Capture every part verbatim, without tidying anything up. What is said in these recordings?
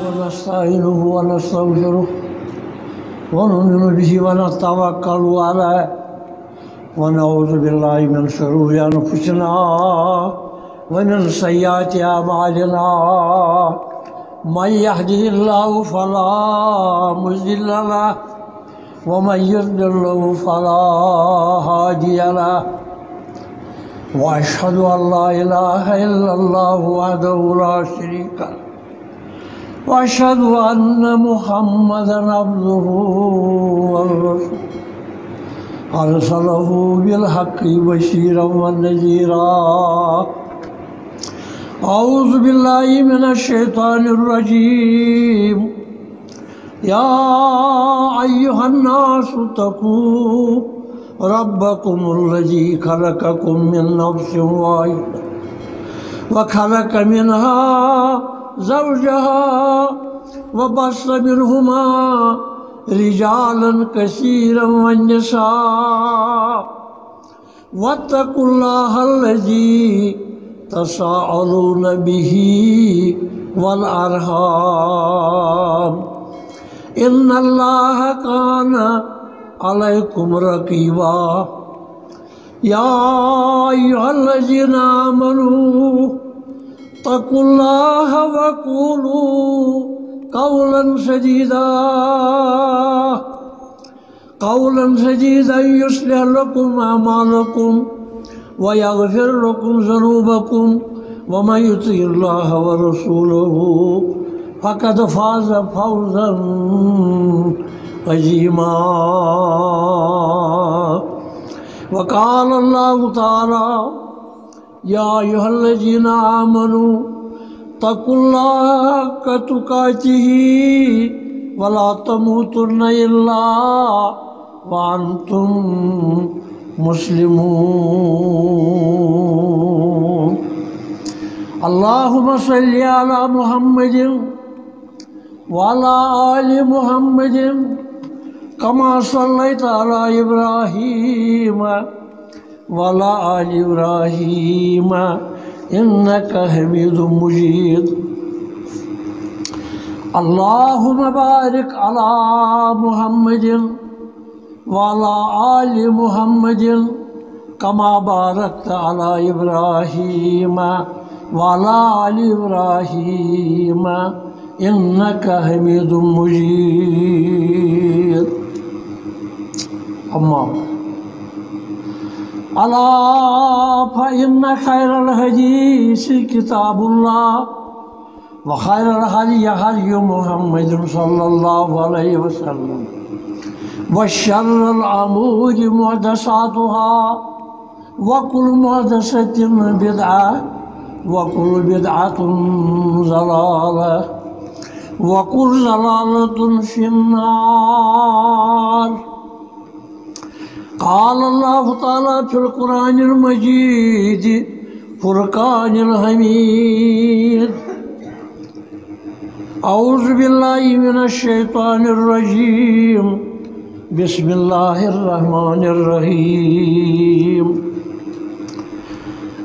ونستعينه ونستغفره ونؤمن به ونتوكل عليه ونعوذ بالله من شرور أنفسنا ومن سيئات أعمالنا. من يهده الله فلا مضل له ومن يضلل فلا هادي له. وأشهد أن لا إله إلا الله وحده لا شريك له. وأشهد أن محمدا عبده ورسوله. أرسله بالحق بشيرا ونذيرا. أعوذ بالله من الشيطان الرجيم. يا أيها الناس اتقوا ربكم الذي خلقكم من نفس واحدة وخلق منها زوجها وبث منهما رجالا كثيرا والنساء واتقوا الله الذي تساءلون به والأرحام إن الله كان عليكم رقيبا. يا أيها الذين آمنوا اتقوا الله وقولوا قولا سديدا. قولا سديدا يصلح لكم أعمالكم ويغفر لكم ذنوبكم ومن يطع الله ورسوله فقد فاز فوزا عظيما. وقال الله تعالى: يا أيها الذين آمنوا اتقوا الله حق تقاته ولا تموتن إلا وأنتم مسلمون. اللهم صل على محمد وعلى آل محمد كما صليت على إبراهيم وعلى آل إبراهيم إنك حميد مجيد. اللهم بارك على محمد وعلى آل محمد كما باركت على إبراهيم وعلى آل إبراهيم إنك حميد مجيد. أما بعد. ألا فإن خير الحديث كتاب الله وخير الهدي هدي محمد صلى الله عليه وسلم وشر الأمور محدثاتها وكل محدثة بدعة وكل بدعة ضلالة وكل ضلالة في النار. قال الله تعالى في القرآن المجيد فرقان الحميد. أعوذ بالله من الشيطان الرجيم. بسم الله الرحمن الرحيم.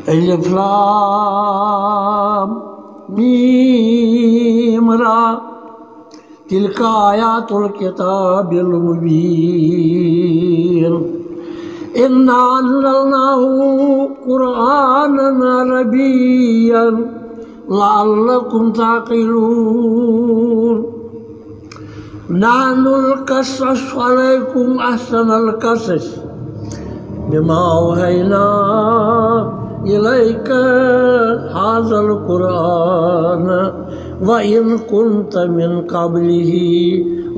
ألف لام ميم را. تلك آيات الكتاب المبين. إنا أنزلناه قرآنا عربيا لعلكم تعقلون. نحن نقص عليكم أحسن القصص بما أوحينا إليك هذا القرآن وإن كنت من قبله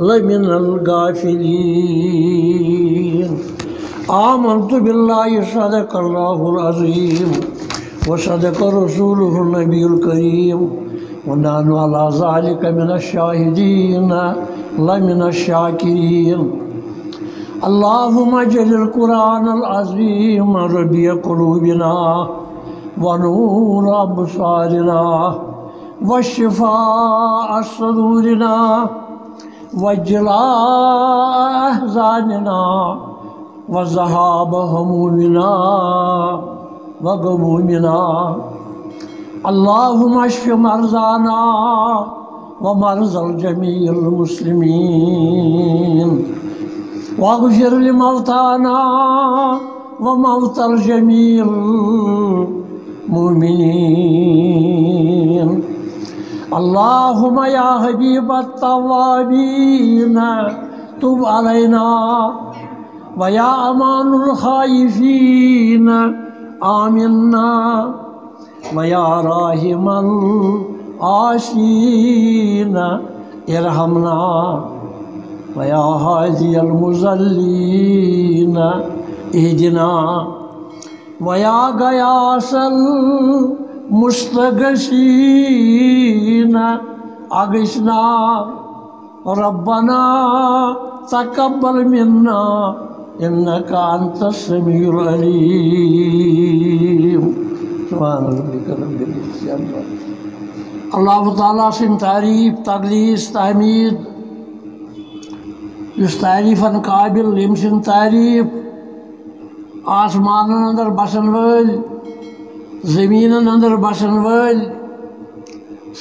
لمن الغافلين. آمنت بالله، صدق الله العظيم، وصدق رسوله النبي الكريم، ونحن على ذلك من الشاهدين لمن الشاكرين. اللهم اجعل القرآن العظيم ربيع قلوبنا ونور أبصارنا وشفاء صدورنا وجلاء أحزاننا وذهاب همومنا وغمومنا. اللهم اشف مرضانا ومرضى الجميع المسلمين، واغفر لموتانا وموتى الجميع المؤمنين. اللهم يا حبيب التوابين، تب علينا، ويا أمان الخائفين، آمنا، ويا راحم العاصين، ارحمنا، ويا هادي المضلين، اهدنا، ويا غياث المستغيثين، أغثنا، ربنا تقبل منا إنك أنت السميع العليم. سبحان ربك رب العزة عما يصفون. اللہ تعالیٰ سٕنٛز تعریٖف، تقدیٖس، تحمیٖد، یُس تعریٖفن قٲبِل، ییٚمہِ سٕنٛز تعریٖف آسمانن اندر بسن وٲلۍ، زٔمیٖنن اندر بسن وٲلۍ،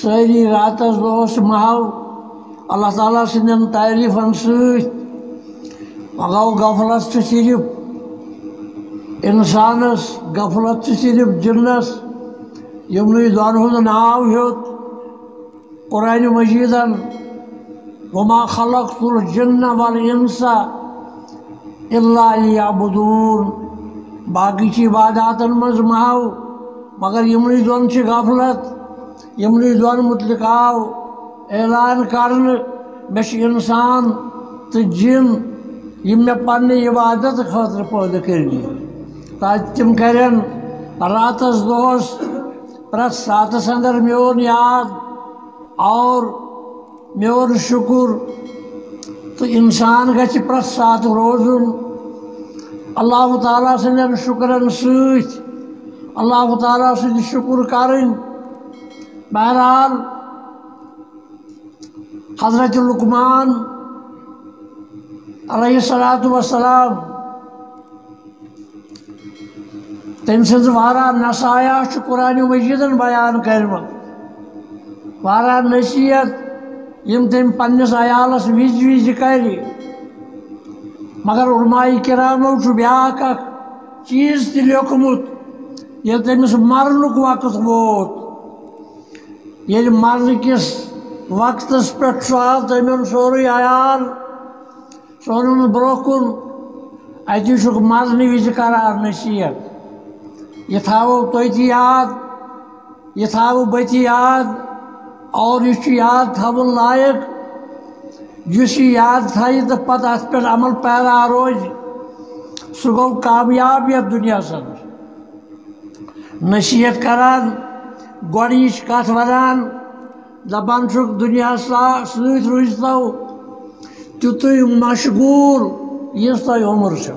سٲری راتس دۄہس محو اللہ تعالیٰ سٕنٛدٮ۪ن تعریٖفن سۭتۍ۔ مگر غفلت چھِ صرف انسانس، غفلت چھِ صرف جنس، یِمنٕے دۄن ہُنٛد ناو ہیوٚت قرآن مجیدن، وما خلقت الجن والانس الا لیعبدون۔ باقی چھِ عباداتن منٛز محو، مگر یِمنٕے دۄن چھِ غفلت، یِمنٕے دۄن متعلق آو اعلان کرنہٕ، مےٚ چھِ انسان تہٕ جن، یِم مےٚ پننہِ عبادت خٲطرٕ پٲدٕ کٔرمٕتۍ، تاکہِ تِم کرن راتس دۄہس پرٛٮ۪تھ ساتس اندر میون یاد اور میون شُکُر، تہٕ انسان گژھِ پرٛٮ۪تھ ساتہٕ روزُن اللہ تعالیٰ سٕنٛدٮ۪ن شُکرن سۭتۍ، اللہ تعالیٰ سٕنٛدِ شُکُر کرٕنۍ۔ بہرحال، حضرت لقمان علیہ الصلوۃ والسلام، تٔمۍ سٕنٛز واریاہ نصایح چھِ قرآن مجیدن بیان کٔرمٕژ، واریاہ نصیحت، یِم تٔمۍ پننِس عیالس وِزِ وِزِ کرِ۔ مگر علماء کرامو چھُ بیٛاکھ اکھ چیٖز تہِ لیوٚکھمُت، ییٚلہِ تٔمِس مرنُک وقت ووت، ییٚلہِ مرنہٕ کِس وقتس پٮ۪ٹھ چھُ آو تٔمۍ سورُے عیال سونُن برونٛہہ کُن، اَتی چھُکھ مرنہٕ وِزِ کران نصیحت، یہِ تھاوو تُہۍ تہِ یاد، یہِ تھاوو بہٕ تہِ یاد، اور یہِ چھُ یاد تھاوُن لایق، یُس یہِ یاد تھایہِ تہٕ پتہٕ اَتھ پٮ۪ٹھ عمل پیرا روزِ، سُہ گوٚو کامیاب یَتھ دُنیاہَس اندر۔ نصیحت کران، گۄڈٕنِچ کتھ ونان، دپان چھُکھ، دُنیاہس سا-، سۭتۍ روٗزۍتو تیُتُے مشغوٗل، یِژھ تۄہہِ عُمر چھو۔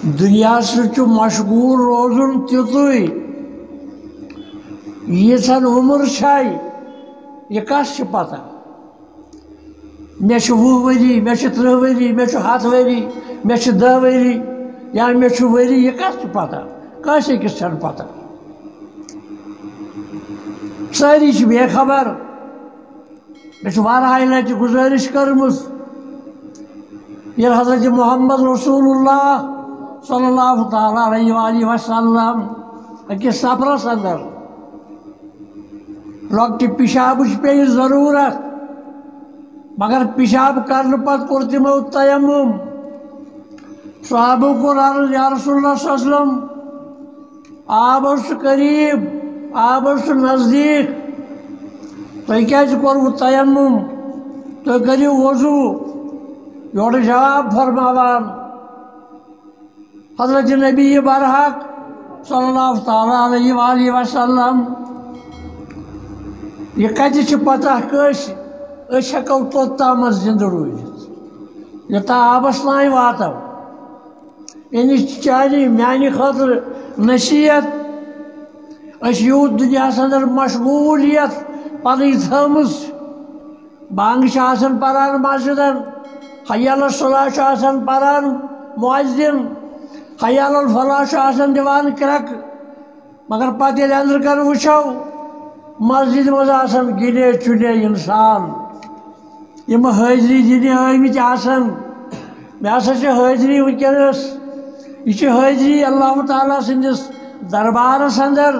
دُنیاہس سۭتۍ چھُ مشغوٗل روزُن تیُتُے، ییٖژہن عُمر چھے، یہِ کس چھِ پتہ؟ مےٚ چھِ وُہ ؤری، مےٚ چھِ ترٕٛہ ؤری، مےٚ چھُ ہَتھ ؤری، مےٚ چھِ دَہ ؤری، یا مےٚ چھُ ؤری، یہِ کَتھ چھِ پَتہ؟ کٲنٛسہِ أکِس چھَنہٕ پَتہ۔ سٲری چھِ بے خبر۔ مےٚ چھِ واریاہہِ لَٹہِ گُزٲرِش کٔرمٕژ، ییٚلہِ حضرت محمد رسول اللہ صلی اللہ تعالیٰ علیہ وآلہ وسلم أکِس سفرَس اندر لۄکٹہِ پِشابٕچ پیٚیہِ ضروٗرت، مگر پِشاب کرنہٕ پتہٕ کوٚر تِمو تیمم۔ صحابو کوٚر عرض، یا رسول اللہ صلی اللہ علیہ وسلم، آب حظ چھُ قریب، آب حظ چھُ نزدیٖک، تۄہہِ کیٛازِ کوٚروٕ تیمم؟ تُہۍ کٔرِو وضوٗ۔ یورٕ جواب فرماوان، حضرت نبی برحق صلی اللہ تعالیٰ علیہ وآلہ وسلم، یہِ کتہِ چھِ پتہ کٲنٛسہِ؟ أسۍ ہٮ۪کو توٚت تامَتھ زِندٕ روٗزِتھ، یوٚتام آبس تام واتو۔ یعنی چانہِ میانہِ خٲطرٕ نصیحت، أسۍ یوٗت دُنیاہس اندر مشغوٗلیت پنٕنۍ تھٲومٕژ، بانٛگ چھِ آسان پران مسجدن، حی علی الصلاح چھُ آسان پران مؤذن، حی علی الفلاح چھُ آسان دِوان کرٛٮ۪کہٕ، مگر پتہٕ ییٚلہِ أنٛدرٕ کَنہِ وٕچھو، مسجد منٛز آسان گِنے چُنے اِنسان، یِم حٲضری دِنہِ آمٕتۍ آسان۔ مےٚ ہسا چھِ حٲضری وٕنکیٚنَس، یہِ چھِ حٲضری اللہ تعالیٰ سٕنٛدِس دربارس اندر،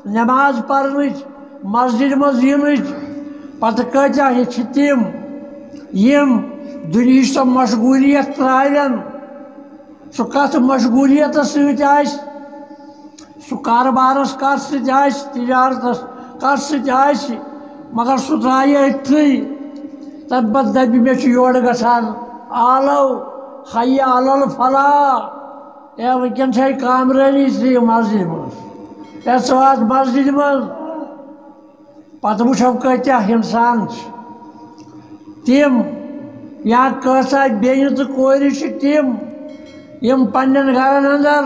نماز پرنٕچ، مسجد منٛز یِنٕچ۔ پتہٕ کۭتیاہ چھِ تِم، یِم دُنیہٕچ سۄ مشغولیت ترٛاوَن۔ سُہ کتھ مشغولیتس سۭتۍ آسہِ، سُہ کاربارس کتھ سۭتۍ آسہِ، تجارتس کتھ سۭتۍ آسہِ، مگر سُہ ترٛایہِ أتھٕے۔ تمہِ پتہٕ دپہِ، "مےٚ چھُ یورٕ گژھان آلو، حی علی الفلاح۔" اے، وٕنکیٚن چھے کامرٲنی ژےٚ یہِ مسجد منٛز، اے، ژٕ وات مسجد منٛز۔ پتہٕ وٕچھو کۭتیاہ انسان چھِ تِم، یا کۭژاہ بیٚنہِ تہٕ کورِ چھِ تِم، یِم پننٮ۪ن گرن اندر،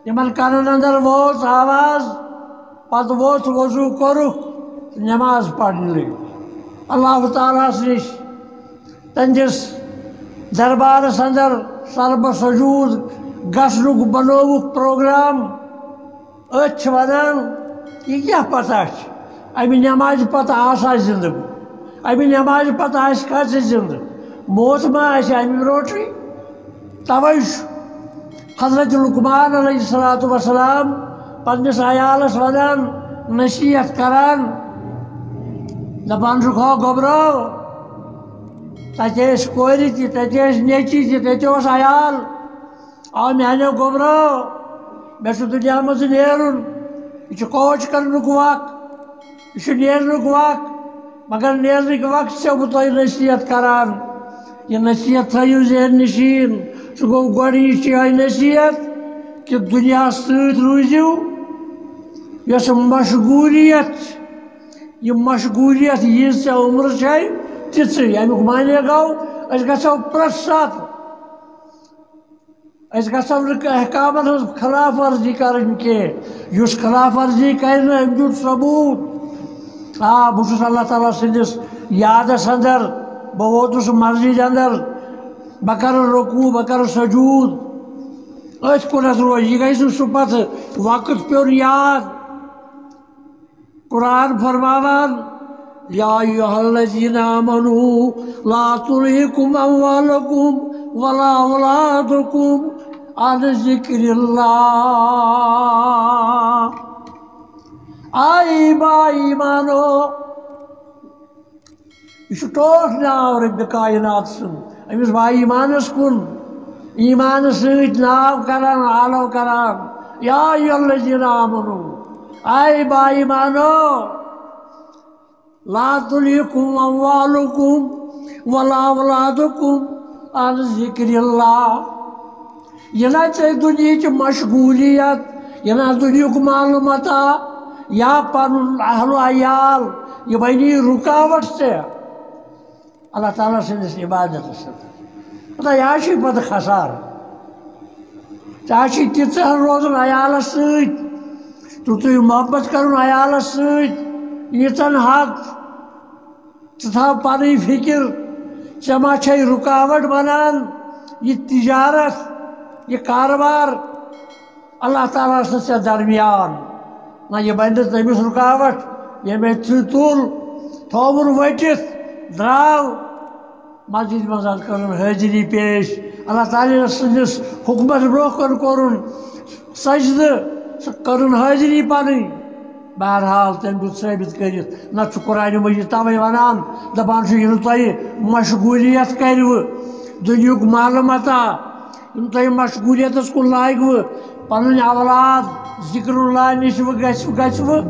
یِمن کنن اندر وٲژ آواز، پتہٕ ووٚتھ، وضو کوٚرُکھ، نماز پرنہِ لٔگۍ۔ اللہ تعالیٰ ہس نِش، تہنٛدِس دربارس اندر سربہ سجود گژھنُک بنووُکھ پروگرام۔ أتھۍ چھِ ونان، یہِ کیٛاہ پتہ چھِ؟ امہِ نمازِ پتہٕ آسا زندٕ بہٕ؟ امہِ نمازِ پتہٕ آسہِ کھا ژٕ زندٕ؟ موت ما آسہِ امہِ برونٛٹھٕے؟ توے چھُ حضرت لقمان علیہ الصلوۃ والسلام پننِس عیالس ونان، نصیحت کران، دپان چھُکھ، ہو گوٚبرو، تتہِ ٲسۍ کورِ تہِ، تتہِ ٲسۍ نیٚچی تہِ، تتہِ اوس عیال۔ آ میانیو گوٚبرو، مےٚ چھُ دُنیا منٛز نیرُن۔ یہِ چھُ کوچ کرنُک وق، یہِ چھُ نیرنُک وق۔ مگر نیرنٕکۍ وقت چھَسو بہٕ تۄہہِ نصیحت کران۔ یہِ نصیحت تھٲیِو ذہن نشین۔ سُہ گوٚو گۄڈٕنِچ یِہوٚے نصیحت کہِ دُنیاہَس سۭتۍ روٗزِو۔ یۄس مشغولیت، یہِ مشغولیت ییٖژ ژےٚ عمر چھے، تِژٕے۔ اَمیُک معنی گوٚو، أسۍ گژھو پرٛٮ۪تھ ساتہٕ أسۍ گژھو نہٕ احکامن ہٕنٛز خلاف ورزی کرٕنۍ کینٛہہ۔ یُس خلاف ورزی کرِ نہٕ، أمۍ دیُت ثبوت۔ آ، بہٕ چھُس اللہ تعالیٰ سٕنٛدِس یادس اندر، بہٕ ووتُس مسجد اندر، بہٕ کرٕ رکوع، بہٕ کرٕ سجود۔ أتھۍ کُنتھ روزِ، یہِ گژھِ نہٕ سُہ پتہٕ وقت پیوٚن یاد۔ قرآن فرماوان، یا ایھا الذین آمنوا لا تلہکم اموالکم ولا اولادکم عن ذکر اللہ۔ اے با ایمانو، یہِ چھُ ٹوٹھ ناو رۄبِ کائنات سُنٛد، أمِس با ایمانس کُن، ایمانس سۭتۍ ناو کران، آلو کران۔ یا ایھا الذین آمنوا، اے با ایمانو، لا تلہکم اموالکم ولا اولادکم عن ذکر اللہ۔ یہِ نہ ژےٚ دُنیہٕچ مشغولیت، یہِ نہ دُنیہُک مال متاع یا پنُن اہل و عیال، یہِ بنی رکاوٹ ژےٚ اللہ تعالیٰ سٕنٛدِس عبادتس سۭتۍ۔ مطلب، یہِ حظ چھُے پتہٕ خسارٕ۔ ژےٚ حظ چھُے تیٖژہن روزُن عیالس سۭتۍ، تیُتُے محبت کرُن عیالس سۭتۍ، ییٖژہن حق۔ ژٕ تھاو پنٕنۍ فکر، ژےٚ ما چھے رکاوٹ بنان یہِ تجارت، یہِ کاربار؟ اللہ تعالیٰ ہس تہٕ ژےٚ درمیان۔ نہ، یہِ بنہِ نہٕ تٔمِس رُکاوٹ، ییٚمۍ أتھۍ تُل، تھووُن ؤٹِتھ، درٛاو۔ مسجد منٛز حظ کٔرٕن حٲضری پیش، اللہ تعالیٰ سٕنٛدِس حُکمس برٛونٛہہ کُن کوٚرُن سجدٕ، سُہ کٔرٕن حٲضری پنٕنۍ۔ بہرحال، تٔمۍ دیُت ثٲبت کٔرِتھ، نہ چھُ قرآنِ مجید توے ونان، دپان چھُ، یہِ نہٕ تۄہہِ مشغولیت کرِوٕ، دُنیہُک مال متاع، یِم تۄہہِ مشغولیتس کُن لٲگِوٕ، پنٕنۍ اولاد ذکر اللہ نِش وۄنۍ گژھِ، گژھِ وۄنۍ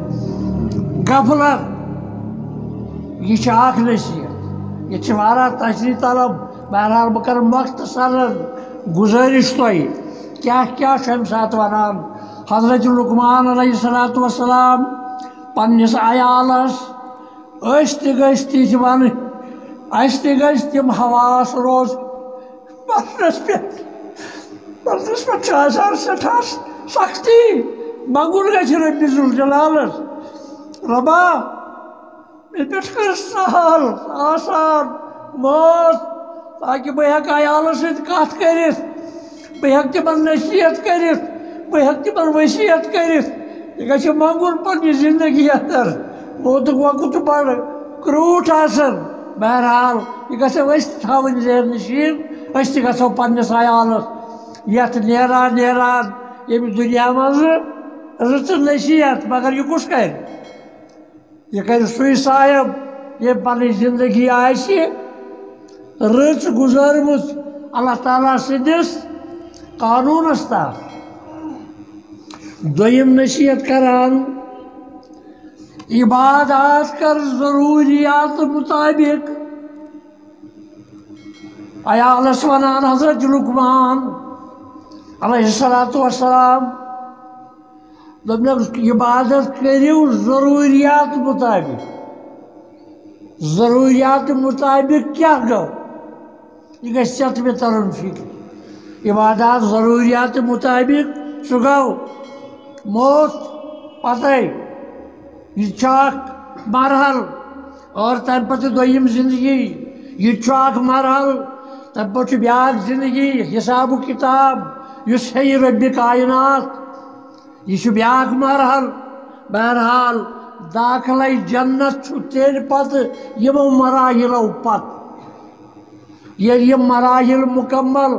غفلت۔ یہِ چھِ اکھ نصیحت۔ ییٚتہِ چھِ واریاہ تشریح طلب۔ بہرحال، بہٕ کرٕ مختصرن گُزٲرِش تۄہہِ، کیٛاہ کیٛاہ چھُ اَمہِ ساتہٕ وَنان حضرت لقمان علیہ الصلوۃ والسلام پننِس عیالس۔ أسۍ تہِ گٔژھۍ تِتھۍ بنٕنۍ، اَسہِ تہِ گٔژھۍ تِم حواس روزٕنۍ۔ مرنس پٮ۪ٹھ، مرنس پٮ۪ٹھ چھِ آسان سٮ۪ٹھاہ سختی۔ منٛگُن گژھِ رۄبِ ذوالجلالس، رۄبا، مےٚ پٮ۪ٹھ کٔر سہل، آسان موت، تاکہِ بہٕ ہٮ۪کہٕ عیالس سۭتۍ کتھ کٔرِتھ۔ بہٕ ہٮ۪کہٕ تِمن نصیحت کٔرِتھ، بہٕ ہٮ۪کہٕ تِمن وصیت کٔرِتھ۔ یہِ گژھِ منٛگُن پننہِ زندگی اندر۔ موتُک وقت چھُ بڑٕ کرٛوٗٹھ آسان۔ بہرحال، یہِ گژھو أسۍ تہِ تھاوٕنۍ ذہن نشین، أسۍ تہِ گژھو پننِس عیالس یتھ نیران نیران ییٚمہِ دُنیا منٛز رٕژ نصیحت۔ مگر یہِ کُس کرِ؟ یہِ کرِ سُے صاحب، ییٚمۍ پنٕنۍ زندگی آسہِ رٕژ گُزٲرمٕژ اللہ تعالیٰ سٕنٛدِس قانوٗنس تحت۔ دوٚیِم نصیحت کران، عبادات کر ضروٗریات مطابق۔ عیالس ونان حضرت لقمان علیہ الصلوۃ والسلام، دوٚپنَکھ، عبادت کٔرِو ضروٗریات مطابق۔ ضروٗریات مطابق کیٛاہ گوٚو؟ یہِ گژھِ ژےٚ تہٕ مےٚ ترُن فِکرِ۔ عبادات ضروٗریات مطابق، سُہ گوٚو موت پتے۔ یہِ چھُ اکھ مرحل، اور تَمہِ پتہٕ دوٚیِم زندگی۔ یہِ تہِ چھُ اکھ مرحل۔ تَمہِ پتہٕ چھُ بیٛاکھ زندگی، حساب و کتاب، یُس ہیٚیہِ رۄبِ کائنات۔ یہِ چھُ بیٛاکھ مرحل۔ بہرحال، داخلے جنت چھُ تیٚلہِ پتہٕ یِمو مراحلو پتہٕ۔ ییٚلہِ یِم مراحل مکمل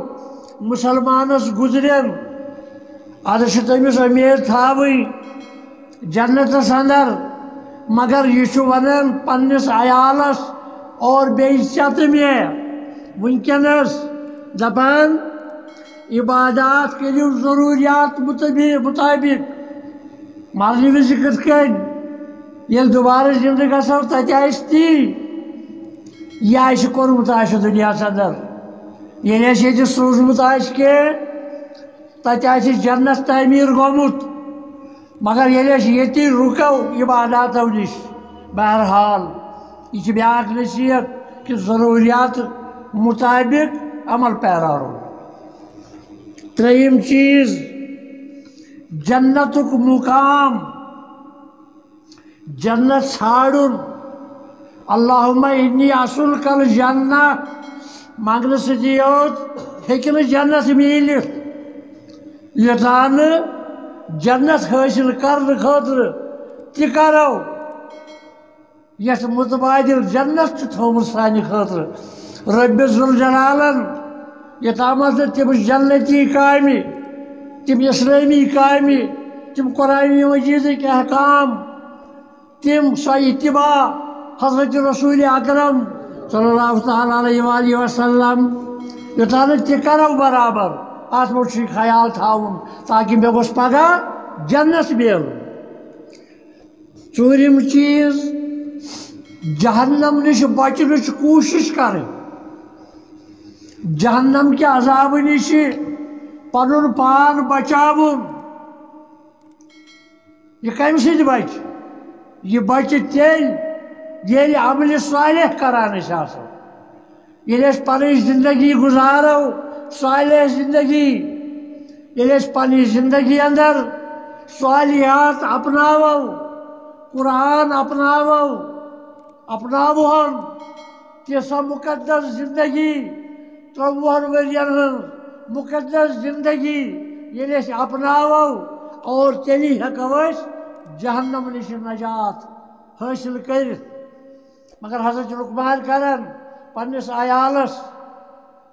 مسلمانس گُزرن، ادٕ چھِ تٔمِس اُمید تھاوٕنۍ جنتس اندر۔ مگر یہِ چھُ ونان پننِس عیالس اور بیٚیہِ ژےٚ تہٕ مےٚ وٕنکیٚنس، دپان، عبادات کٔرِو ضروٗریات مطٲبق، مطابق۔ مرنہٕ وِزِ کِتھ کٔنۍ؟ ییٚلہِ دُبارٕ زِندٕ گژھو، تَتہِ آسہِ تی۔ یہِ آسہِ کوٚرمُت آسہِ دُنیاہَس اندر۔ ییٚلہِ اَسہِ ییٚتہِ سوٗزمُت آسہِ کینٛہہ، تَتہِ آسہِ جنت تعمیٖر گوٚمُت۔ مگر ییٚلہِ أسۍ ییٚتی رُکو عباداتو نِش، بہرحال، یہِ چھِ بیٛاکھ نصیحت کہِ ضروٗریات مطابق عمل پیرا روزُن۔ ترٛیٚیِم چیٖز، جنتُک مُقام، جنت ژھانڈُن۔ اللہم انی اسألک الجنہ، منگنہٕ سۭتی یوت ہیٚکہِ نہٕ جنت میٖلِتھ۔ یوٚتام نہٕ جنت حٲصِل کرنہٕ خٲطرٕ تہِ کرو، یَتھ متبادل جنت چھُ تھوٚومُت سانہِ خٲطرٕ رۄبِ ذوالجلالن۔ یوٚتامَتھ نہٕ تِم جنتی کامہِ، تِم اسلٲمی کامہِ، تِم قرآن مجیدٕکۍ احکام، تِم سۄ اتباع حضرت رسول اکرم صلی اللہ تعالیٰ علیہ وآلہ وسلم، یوٚتام نہٕ تہِ کرو برابر، اتھ منٛز چھُ یہِ خیال تھاوُن، تاکہِ مےٚ گوٚژھ پگاہ جنت میلُن۔ ژوٗرِم چیٖز، جہنم نِش بچنٕچ کوٗشِش کرٕنۍ، جہنم کہِ عذابہٕ نِش پنُن پان بچاوُن۔ یہِ کَمہِ سۭتۍ بَچہِ؟ یہِ بَچہِ تیٚلہِ، ییٚلہِ عملِ صالح کران أسۍ آسو۔ ییٚلہِ أسۍ پَنٕنۍ زِندگی گُزارو، صالح زِندگی، ییٚلہِ أسۍ پَنٕنۍ زِندگی اندر صالحات اپناوو، قرآن اپناوو، اپناوہون تِژھ سۄ مُقدس زِندگی، ترٛۆوُہَن ؤرین ہٕنٛز مُقدس زِندگی ییٚلہِ أسۍ اپناوو، اور تیٚلی ہٮ۪کو أسۍ جہنم نِش نجات حٲصِل کٔرِتھ۔ مگر حضرت لقمان کرن پننِس عیالس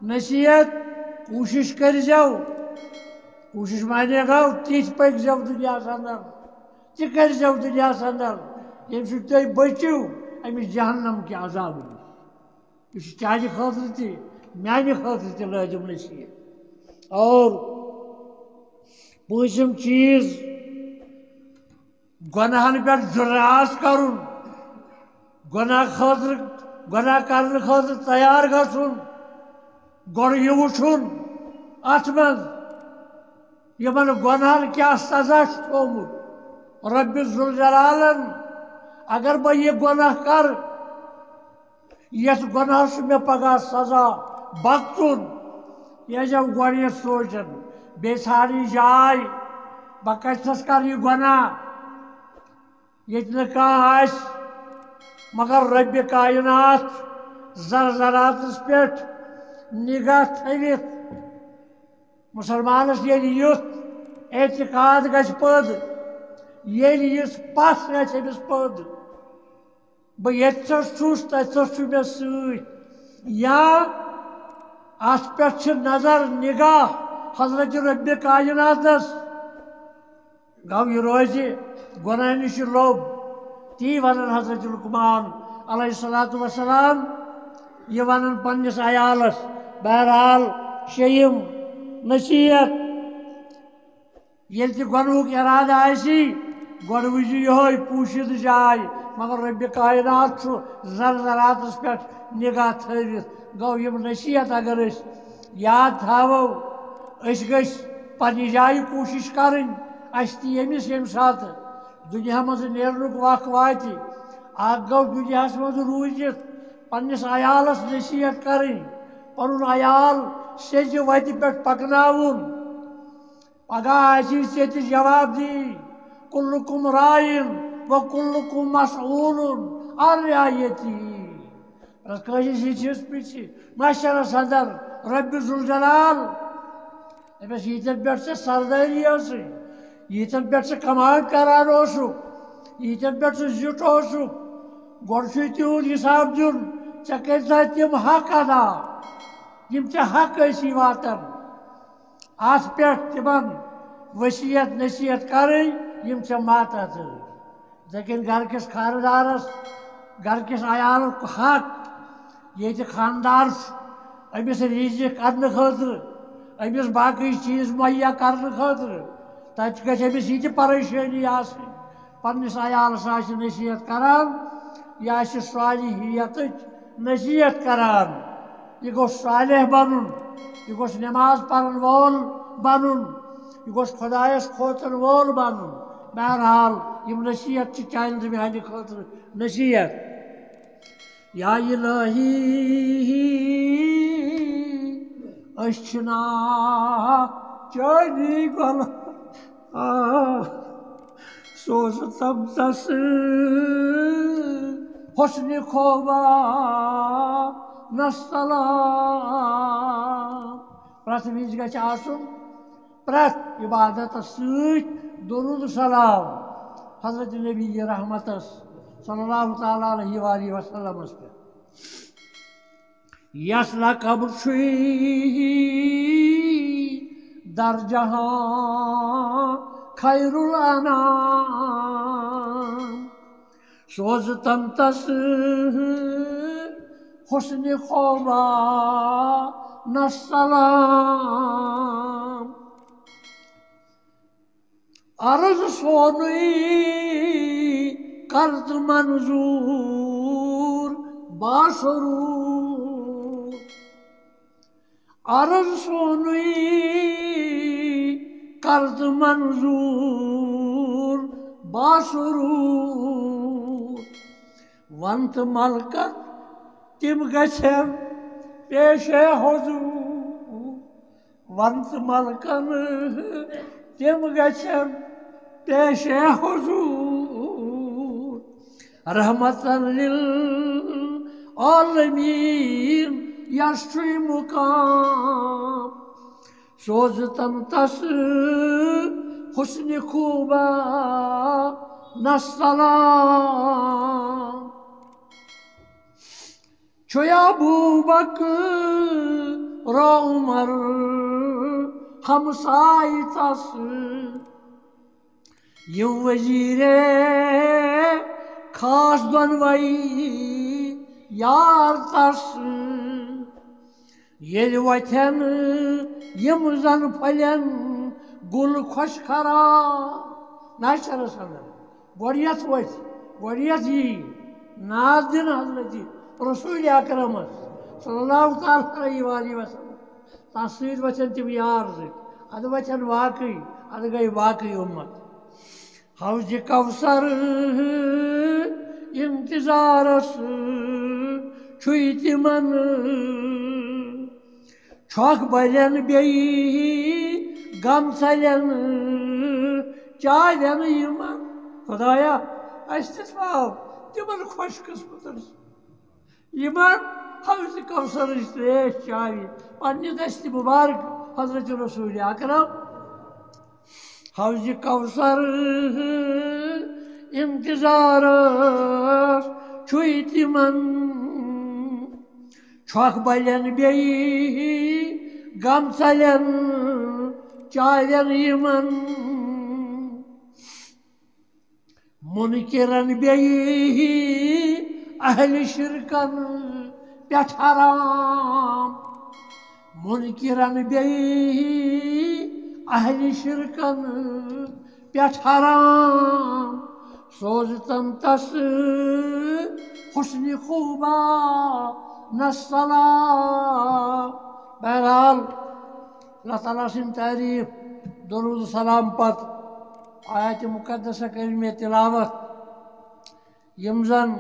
نصیحت، کوٗشِش کٔرۍزیو، کوٗشِش معنی گوٚو، تِتھۍ پٔکۍزیو دُنیاہس اندر، تہِ کٔرۍزیو دُنیاہس اندر، ییٚمہِ سۭتۍ تُہۍ بٔچِو اَمہِ جہنم کہِ عذابہٕ نِش۔ یہِ چھُ چانہِ خٲطرٕ تہِ، میانہِ خٲطرٕ تہِ لٲزِم نصیحت۔ اور پوٗنٛژِم چیٖز، گۄناہن پٮ۪ٹھ جُراس کرُن، گۄناہ خٲطرٕ، گۄناہ کرنہٕ خٲطرٕ تیار گژھُن، گۄڈٕ یہِ وٕچھُن اتھ منٛز یِمن گۄناہن کیٛاہ سزا چھُ تھوٚومُت رۄبِ ذوالجلالن۔ اگر بہٕ یہِ گۄناہ کرٕ، یتھ گۄناہس چھُ مےٚ پگاہ سزا بۄگتُن، یہِ ٲسۍ زٮ۪و گۄڈٕ یہِ سونٛچان، بیٚیہِ ژھانٛڈٕنۍ جاے، بہٕ کتھس کرٕ یہِ گۄناہ، ییٚتہِ نہٕ کانٛہہ آسہِ مگر رۄبِ کائنات، زر زراتس پٮ۪ٹھ نگاہ تھٲوِتھ۔ مسلمانس ییٚلہِ یُتھ اعتقاد گژھِ پٲدٕ، ییٚلہِ یِژھ پژھ گژھِ أمِس پٲدٕ، بہٕ ییٚتہِ تھَس چھُس، تَتہِ تھَس چھُ مےٚ سۭتۍ۔ یا اَتھ پٮ۪ٹھ چھِ نظر نگاہ حضرت رب کائناتس۔ گوٚو یہِ روزِ گۄناہ نِش لوٚب۔ تی وَنان حضرت لقمان علیہ الصلوۃ والسلام، یہِ وَنان پننِس عیالس۔ بہرحال، شیٚیِم نصیحت، ییٚلہِ تہِ گۄنہُک اِرادٕ آسی، گۄڈٕ وٕچھِو یِہوٚے پوٗشِدٕ جاے۔ مگر رۄبِ کائنات چھُ زر زراتس پٮ۪ٹھ نگاہ تھٲوِتھ۔ گوٚو، یِم نصیحت اگر أسۍ یاد تھاوو، أسۍ گٔژھۍ پننہِ جایہِ کوٗشِش کرٕنۍ، اَسہِ تہِ ییٚمِس ییٚمہِ ساتہٕ دُنیا منٛز نیرنُک وق واتہِ، اکھ گوٚو دُنیاہس منٛز روٗزِتھ پننِس عیالس نصیحت کرٕنۍ، پنُن عیال سیٚزِ وتہِ پٮ۪ٹھ پکناوُن۔ پگاہ آسی ژےٚ تہِ جواب دی، "کلکم راعٍ و کلکم مسئول عن رعیتہ۔" پرٛٮ۪تھ کٲنٛسہِ چھِ یِژھ پِژھ محشرس اندر رۄبِ ذوالجلال۔ دَپٮ۪س، ییٚتٮ۪ن پٮ۪ٹھ ژےٚ سردٲری ٲسٕے، ییٚتٮ۪ن پٮ۪ٹھ ژٕ کمال کران اوسُکھ، ییٚتٮ۪ن پٮ۪ٹھ ژٕ زیُٹھ اوسُکھ، گۄڈٕ چھُے تِہُنٛد حساب دیُن، ژےٚ کٔرۍ تھا تِم حق ادا، یِم ژےٚ حق ٲسی واتان۔ اتھ پٮ۪ٹھ تِمن وصیت نصیحت کرٕنۍ، یِم ژےٚ ماتحت ٲسۍ۔ یِتھے کٔنۍ گرٕ کِس خانہٕ دارس، گرٕ کِس عیالُک حق، ییٚتہِ خانہٕ دار چھُ، أمِس رزق اننہٕ خٲطرٕ، أمِس باقٕے چیٖز مہیا کرنہٕ خٲطرٕ، تتہِ گژھِ أمِس یہِ تہِ پریشٲنی آسٕنۍ۔ پننِس عیالس آسہِ نصیحت کران، یہِ آسہِ صالحیتٕچ نصیحت کران۔ یہِ گوٚژھ صالح بنُن، یہِ گوٚژھ نماز پرن وول بنُن، یہِ گوٚژھ خۄدایس کھوژن وول بنُن۔ بہرحال، یِم نصیحت چھِ چانہِ تہٕ میانہِ خٲطرٕ نصیحت۔ یا الہی، أسۍ چھِنا چٲنی غلام، آ، سوز تم تس حسن خوبا نسلام۔ پرٛٮ۪تھ وِزِ گژھِ آسُن پرٛٮ۪تھ عبادتس سۭتۍ درود سلام حضرت نبی رحمتس صلی اللہ تعالیٰ علیہ وآلہ وسلمس پٮ۪ٹھ۔ یس لقب چھُے در جہاں خیر الانام، سوز تم تس حسن خوبا نسلام۔ عرض سونُے کرد منظور باسرور۔ عرض سونُے کرد منظور باسرور۔ ون تہٕ ملکن تِم گژھن پیش حضور۔ ون تہٕ ملکن تِم گژھن پیش حضور۔ رحمتن للعالمین یس چھُے مقام، سوز تم تس حسن خوبا نسلام۔ چھُے ابوبکر عمر ہمساے تس، یِم وزیرے خاص دۄنوَے یار تس۔ ییٚلہِ وۄتھن یِم زن پھلٮ۪ن گُل خۄش خراب۔ نہ چھِ رسان۔ گۄڈٕنیتھ وۄتھِ، گۄڈٕنیتھ یی ناد دِنہٕ حضرت رسول اکرمس صلی اللہ تعالیٰ علیہ وآلہ وسلم۔ تس سۭتۍ وۄتھن تِم یار زٕ، ادٕ وۄتھن واقعی، ادٕ گٔے واقعی امت۔ حوض کوثر انتظارس چھُے تِمن چھۄکھ بلٮ۪ن بیٚیہِ غم ژلٮ۪ن چاوٮ۪ن یِمن۔ خدایا، اَسہِ تہِ تھاو تِمن خۄش قٕسمتن سۭتۍ، یِمن حوض کوثرٕچ ترٛیش چاوِ پننہِ دستِ مُبارک حضرت رسول اکرم حوض کوثر انتظارس چھُے تِمن۔ چھۄکھ بلٮ۪ن بیٚیہِ غم ژلٮ۪ن چاوٮ۪ن یِمن۔ منکرن بیٚیہِ اہل شرکن پٮ۪ٹھ حرام۔ منکرن بیٚیہِ اہل شرکن پٮ۪ٹھ حرام۔ سوزتن تس حسن خوبا نسلام۔ بہرحال، اللہ تعالیٰ سٕنٛدۍ تعریٖف، درود سلام پتہٕ آیات مقدسہ کٔر مےٚ تلاوت، یِم زن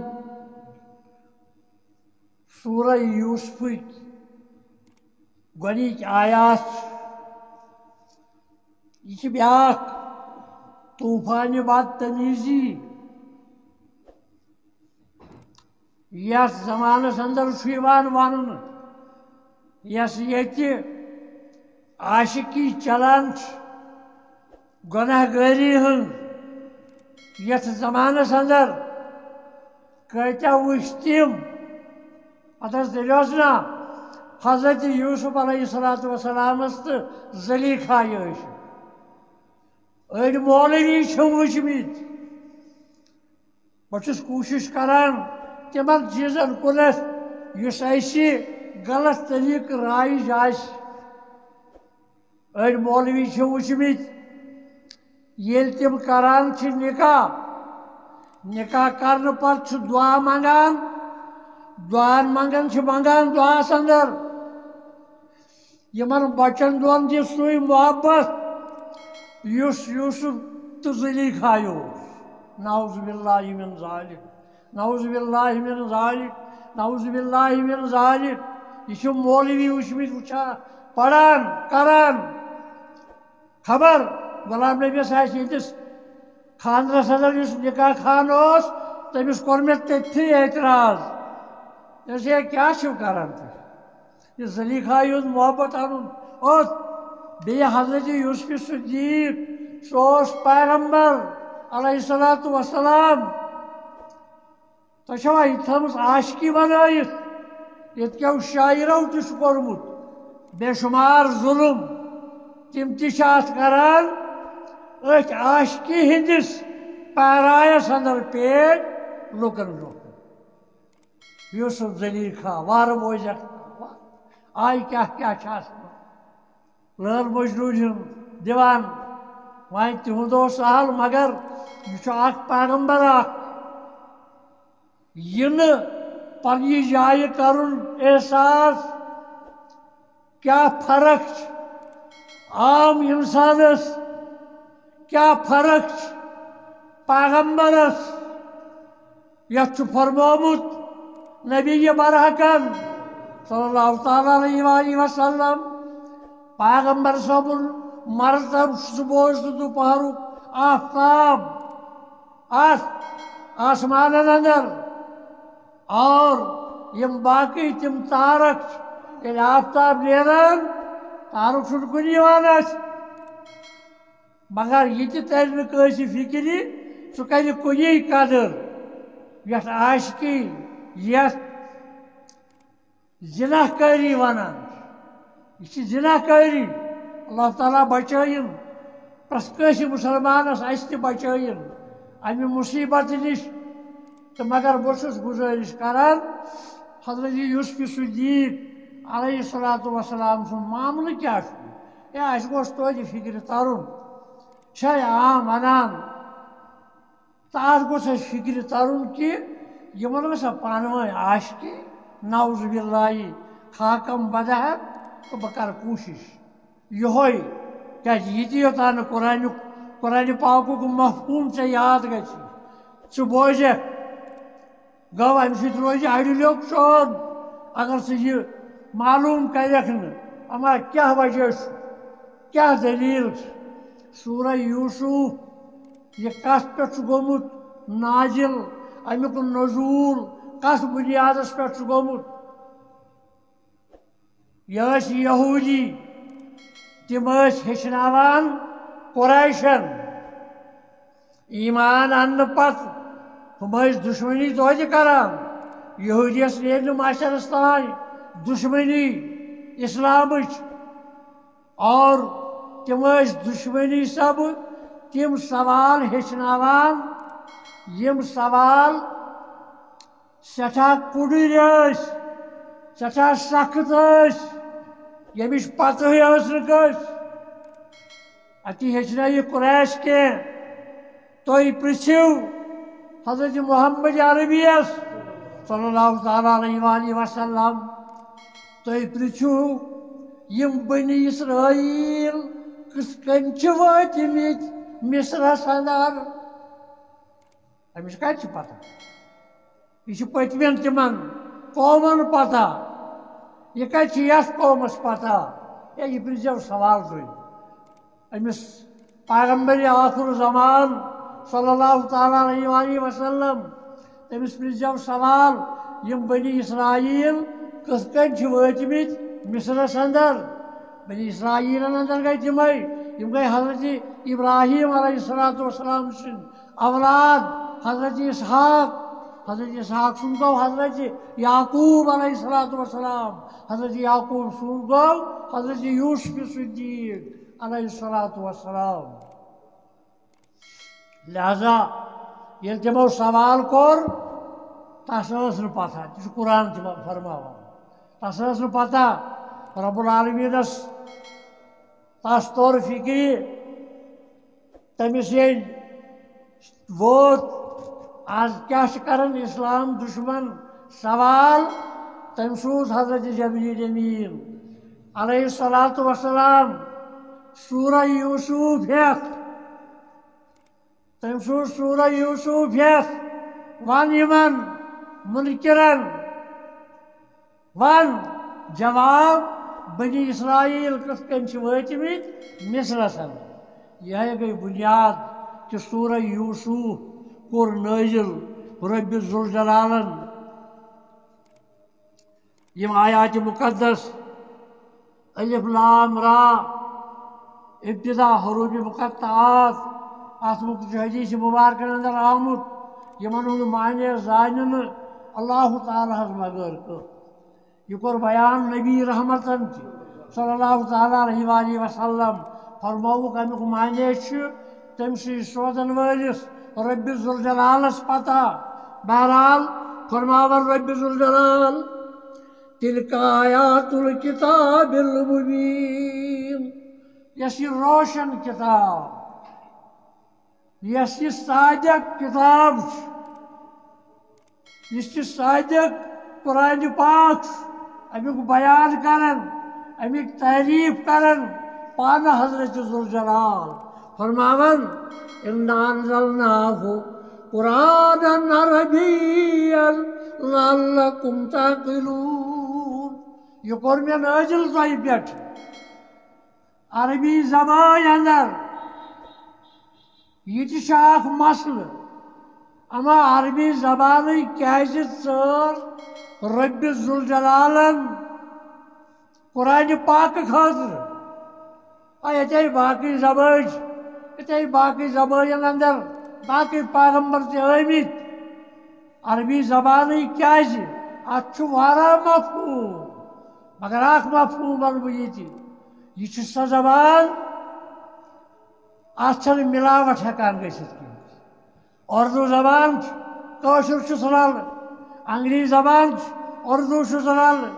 سورہ یوسفٕکۍ گۄڈنِکۍ آیات چھِ۔ یہِ چھِ بیٛاکھ طوفانِ بدتمیٖزی، یَتھ زمانس اندر چھُ یِوان وننہٕ، یۄس ییٚتہِ عاشقی چلان چھِ، گۄناہ گٲری ہٕنٛز، یَتھ زمانس اندر کٲتیٛاہ وٕچھ تِم۔ پتہٕ حظ دٔلیٖل ٲس نا حضرت یوسف علیہ الصلوۃ والسلامس تہٕ زلیخا یہِ ٲسۍ۔ أڑۍ مولوی چھِ وٕچھمٕتۍ۔ بہٕ چھُس کوٗشِش کران تِمن چیٖزن کُنتھ یُس اَسہِ غلط طریٖقہٕ رایج آسہِ۔ أڑۍ مولوی چھِ وٕچھمٕتۍ، ییٚلہِ تِم کران چھِ نکاح، نکاح کرنہٕ پتہٕ چھِ دعا منگان، دعا منگان چھِ منگان دعاہس اندر، یِمن بچن دۄن دِ سُے محبت یُس یوسف تہٕ زلیخا اوس۔ نعوذ باللہ من ذالک، نعوذ باللہ من ذالک، نعوذ باللہ من ذالک۔ یہِ چھِ مولوی وٕچھمٕتۍ، وٕچھان، پران، کران۔ خبر غلام نبیس آسہِ ییٚتِس خانٛدرس اندر یُس نکاح خان اوس، تٔمِس کوٚر مےٚ تٔتھی اعتراض۔ دوٚپُس، "ہے، کیٛاہ چھِو کران تُہۍ؟ یہِ زلیخا یُن محبت انُن اوٚت، بیٚیہِ حضرت یوسف صدیق، سُہ اوس پیغمبر علیہ الصلوۃ والسلام۔ تۄہہِ چھوا یہِ تھٲومٕژ عاشقی بنٲیِتھ؟ ییٚتہِ کیو شاعرو تہِ چھُ کوٚرمُت بے شمار ظلم، تِم تہِ چھِ اتھ کران أتھۍ عاشقی ہٕنٛدِس پیرایس اندر پیش لُکن برونٛہہ کُن۔" یوسف زلیخا، وارٕ بوزکھ، آے کیٛاہ کیٛاہ چھِ آسان۔ لٲل مجنوٗن ہُنٛد دِوان۔ وۄنۍ تِہُنٛد اوس سہل، مگر یہِ چھُ اکھ پیغمبر اکھ، یہِ نہٕ پننہِ جایہِ کرُن احساس۔ کیٛاہ فرق چھِ عام انسانس، کیٛاہ فرق چھِ پیغمبرس؟ یتھ چھُ فرمومُت نبی برحقن صلی اللہ تعالیٰ علیہ وآلہ وسلم، پیغمبر صٲبُن مرتب چھُ صبحس تہٕ دُپہرُک آفتاب اتھ آسمانن اندر، اور یِم باقٕے تِم تارک چھِ، ییٚلہِ آفتاب نیران، تارُک چھُنہٕ کُنہِ یِوان اَسہِ۔ مگر یہِ تہِ تَرِ نہٕ کٲنٛسہِ فِکرِ، سُہ کَرِ کُنی قدٕر یَتھ عاشقی، یَتھ زِناہ کٲری وَنان۔ یہِ چھِ زِناہ کٲری۔ اللہ تعالیٰ بچٲیِن پرٛٮ۪تھ کٲنٛسہِ مُسلمانَس، اَسہِ تہِ بچٲیِن اَمہِ مُصیٖبتہٕ نِش۔ تہٕ مگر بہٕ چھُس گُزٲرِش کران، حضرت یوسف صدیق علیہ الصلوۃ والسلام سُنٛد معاملہٕ کیٛاہ چھُ؟ ہے، اَسہِ گوٚژھ توتہِ فِکرِ تَرُن۔ چھے عام وَنان، تہٕ اَتھ گوٚژھ اَسہِ فِکرِ تَرُن کہِ یِمَن گژھِ پانہٕ ؤنۍ عاشقی، نعوذ باللہ، خاکم بدہن، تہٕ بہٕ کَرٕ کوٗشِش یِہوٚے، کیٛازِ یہِ تہِ یوٚتام نہٕ قرآنیُک، قرآنِ پاکُک مفہوٗم ژےٚ یاد گژھِ، ژٕ بوزکھ، گوٚو اَمہِ سۭتۍ روزِ اَڑِ لیوٚکھ چون۔ اگر ژٕ یہِ معلوٗم کَرٮ۪کھ نہٕ، اما کیٛاہ وجہ چھُ، کیٛاہ دٔلیٖل چھِ؟ سورہ یوسف، یہِ کَتھ پٮ۪ٹھ چھُ گوٚمُت نازِل، اَمیُک نزول کَتھ بُنیادَس پٮ۪ٹھ چھُ گوٚمُت؟ یہِ ٲسۍ یہوٗدی، تِم ٲسۍ ہیٚچھناوان قریشن۔ ایمان اننہٕ پتہٕ ہُم ٲسۍ دُشمنی توتہِ کران۔ یہودیس نیرِ نہٕ معاشرس تام دُشمنی اسلامٕچ۔ اور تِم ٲسۍ دُشمنی سبہٕ تِم سوال ہیٚچھناوان، یِم سوال سٮ۪ٹھاہ کُڑٕرۍ ٲسۍ، سٮ۪ٹھاہ سخت ٲسۍ، ییٚمِچ پتہٕے ٲس نہٕ کٲنٛسہِ۔ اَتی ہیٚچھنٲیِکھ قریش کینٛہہ۔ تُہۍ پرٛژھِو حضرت محمد عربیَس صلی اللہ تعالیٰ علیہ وآلہ وسلم، تُہۍ پرٛژھِو یِم بنی اسرائیل کِتھ کٔنۍ چھِ وٲتمٕتۍ مصرس اندر۔ أمِس کَتہِ چھِ پتہ؟ یہِ چھِ پٔتمٮ۪ن تِمن قومن پتہ۔ یہِ کَتہِ چھِ یَتھ قومس پتہ؟ ہے، یہِ پرٛژھزیو سوال تُہۍ أمِس پیغمبر آخر زمان صلی اللہ تعالیٰ علیہ وآلہ وسلم۔ تٔمِس پرٛژھزیو سوال، یِم بنی اسرائیل کِتھ کٔنۍ چھِ وٲتمٕتۍ مصرس اندر؟ بنی اسرائیلن اندر گٔے تِمے، یِم گٔے حضرت ابراہیم علیہ الصلوۃ والسلام سٕنٛدۍ اولاد، حضرت اسحاق، حضرت اسحاق سُنٛد گوٚو حضرت یعقوب علیہ الصلوۃ والسلام، حضرت یعقوب سُنٛد گوٚو حضرت یوسف صدیق علیہ الصلوۃ والسلام۔ لہذا ییٚلہِ تِمو سوال کوٚر، تَس ٲس نہٕ پَتہ، تہِ چھُ قرآن تہِ فرماوان۔ تَس ٲس نہٕ پَتہ، رب العالمیٖنَس تَس توٚر فِکرِ، تٔمِس ییٚلہِ ووت، آز کیٛاہ چھِ کران اسلام دشمن سوال، تٔمۍ سوٗز حضرت جبریل امین علیہ الصلوۃ والسلام سورہ یوسف ہٮ۪تھ۔ تٔمۍ سوٗز سورہ یوسف ہٮ۪تھ، وَن یِمن منکرن، وَن جواب، بنی اسرائیل کِتھ کٔنۍ چھِ وٲتمٕتۍ مصرس اندر۔ یِہے گٔے بنیاد کہِ سورہ یوسف کوٚر نٲزِل رب ذوالجلالن۔ یِم آیات مقدس، الف لام را، ابتدا حروف مقطعات، اتھ مُتعلق چھُ حدیث مبارکن اندر آمُت، یِمن ہُنٛد معنی زانہِ نہٕ اللہ تعالیٰ ہس مگر کانٛہہ۔ یہِ کوٚر بیان نبی رحمتن تہِ صلی اللہ تعالیٰ علیہ وآلہ وسلم۔ فرمووُکھ، امیُک معنی چھُ تٔمۍ سٕے سوزن وٲلِس رب ذوالجلالس پتہ۔ بہرحال، فرماوان رب ذوالجلال، تلک آیات الکتاب المبین، یۄس یہِ روشن کتاب، یۄس یہِ صادق کتاب چھِ، یُس یہِ صادق قرآن پاک چھُ، امیُک بیان کران، امیُک تعریف کران، پانہٕ حضرت ذوالجلال فرماوان، انا انزلناہ قرآنا عربیا لعلکم تعقلون۔ یہِ کوٚر مےٚ نٲزِل تۄہہِ پٮ۪ٹھ عربی زبان اندر۔ یہِ تہِ چھُ اکھ مسلہٕ، اما عربی زبانٕے کیازِ ژٲر رب ذوالجلالن قرآن پاک خٲطرٕ؟ آ، ییٚتہِ آیہِ باقٕے زبٲنۍ، ییٚتہِ آیہِ باقٕے زبٲنٮ۪ن اندر باقٕے پیغمبر تہِ ٲمٕتۍ۔ عربی زبانٕے کیازِ؟ اتھ چھُ واریاہ مفہوم، مگر اکھ مفہوم ونہٕ بہٕ ییٚتہِ۔ یہِ چھِ سۄ زبان، اتھ چھنہٕ ملاوٹ ہیکان گٔژھِتھ کینٛہہ۔ اردو زبان چھِ، کٲشُر چھُس رلہٕ، انگریزی زبان چھِ، اردو چھُس رلہٕ۔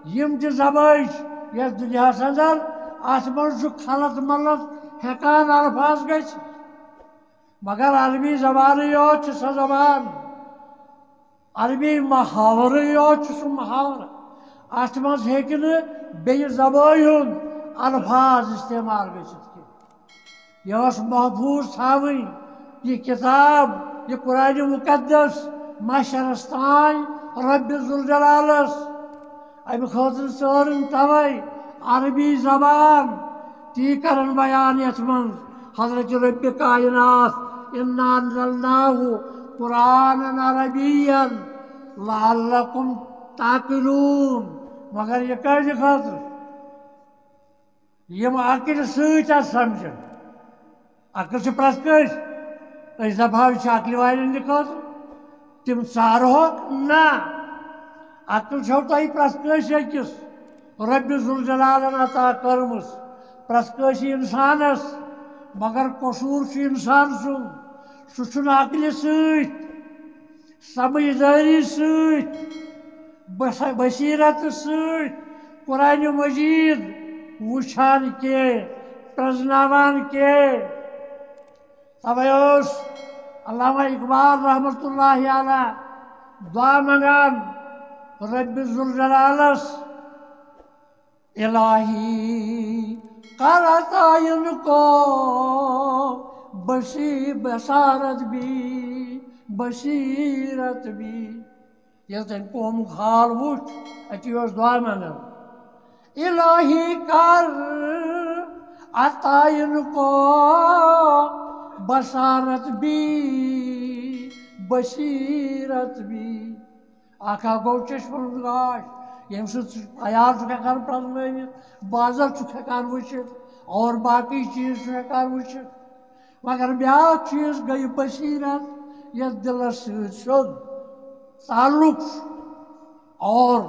یِم تہِ زبٲنۍ چھِ یتھ دُنیاہس اندر، اتھ منٛز چھُ خلط ملط ہیکان الفاظ گٔژھِتھ۔ مگر عربی زبانٕے یوت چھِ سۄ زبان، عربی محاورٕے یوت چھُ سُہ محاورٕ۔ اتھ منٛز ہیٚکہِ نہٕ بیٚیہِ زبٲنۍ ہُنٛد الفاظ استعمال گٔژھِتھ کینٛہہ۔ یہِ ٲس محفوظ تھاوٕنۍ، یہِ کتاب، یہِ قرآن مقدس، محشرس تام رب ذوالجلالس۔ امہِ خٲطرٕ ژٲرٕن توے عربی زبان۔ تی کرن بیان یتھ منٛز حضرت رب کائنات، انا انزلناہ قرآنا عربیا لعلکم تعقلون۔ مگر یہِ کٔمہِ خٲطرٕ؟ یِم عقلہِ سۭتۍ آسہٕ سمجھان۔ عقل چھِ پرٛٮ۪تھ کٲنٛسہِ۔ أسۍ دَپہو، یہِ چھِ عقلہِ والٮ۪ن ہٕنٛدِ خٲطرٕ۔ تِم ژارہوکھ؟ نہ۔ عقل چھو تۄہہِ پرٛٮ۪تھ کٲنٛسہِ أکِس رۄبِ ذوالجلالن عطا کٔرمٕژ، پرٛٮ۪تھ کٲنٛسہِ اِنسانس، مگر قصوٗر چھُ اِنسان سُنٛد۔ سُہ چھُنہٕ عقلہِ سۭتۍ، سمجھدٲری سۭتۍ، بص-، بصیرت سۭتۍ قرآن مجید وٕچھان کینٛہہ، پرٛزناوان کینٛہہ۔ توے اوس علامہ اقبال رحمتہ اللہ علیہ دعا منگان رب ذوالجلالس، الہی کر عطا ان کو بصی-، بصارت بھی، بصیرت بھی۔ ییٚلہِ تٔمۍ قومُک حال وُچھ، اَتی اوس دُعا منٛگان، الہی کر عطا ان کو بصارت بھی، بصیرت بھی۔ اکھ اکھ گوٚو چشمَن ہُنٛد گاش، ییٚمہِ سۭتۍ سُہ عیال چھُکھ ہٮ۪کان پرٛزنٲوِتھ، بازر چھُکھ ہٮ۪کان وٕچھِتھ، اور باقٕے چیٖز چھُ ہٮ۪کان وٕچھِتھ۔ مگر بیٛاکھ چیٖز گٔے بصیرت، یَتھ دِلَس سۭتۍ سیوٚد تعلق چھُ۔ اور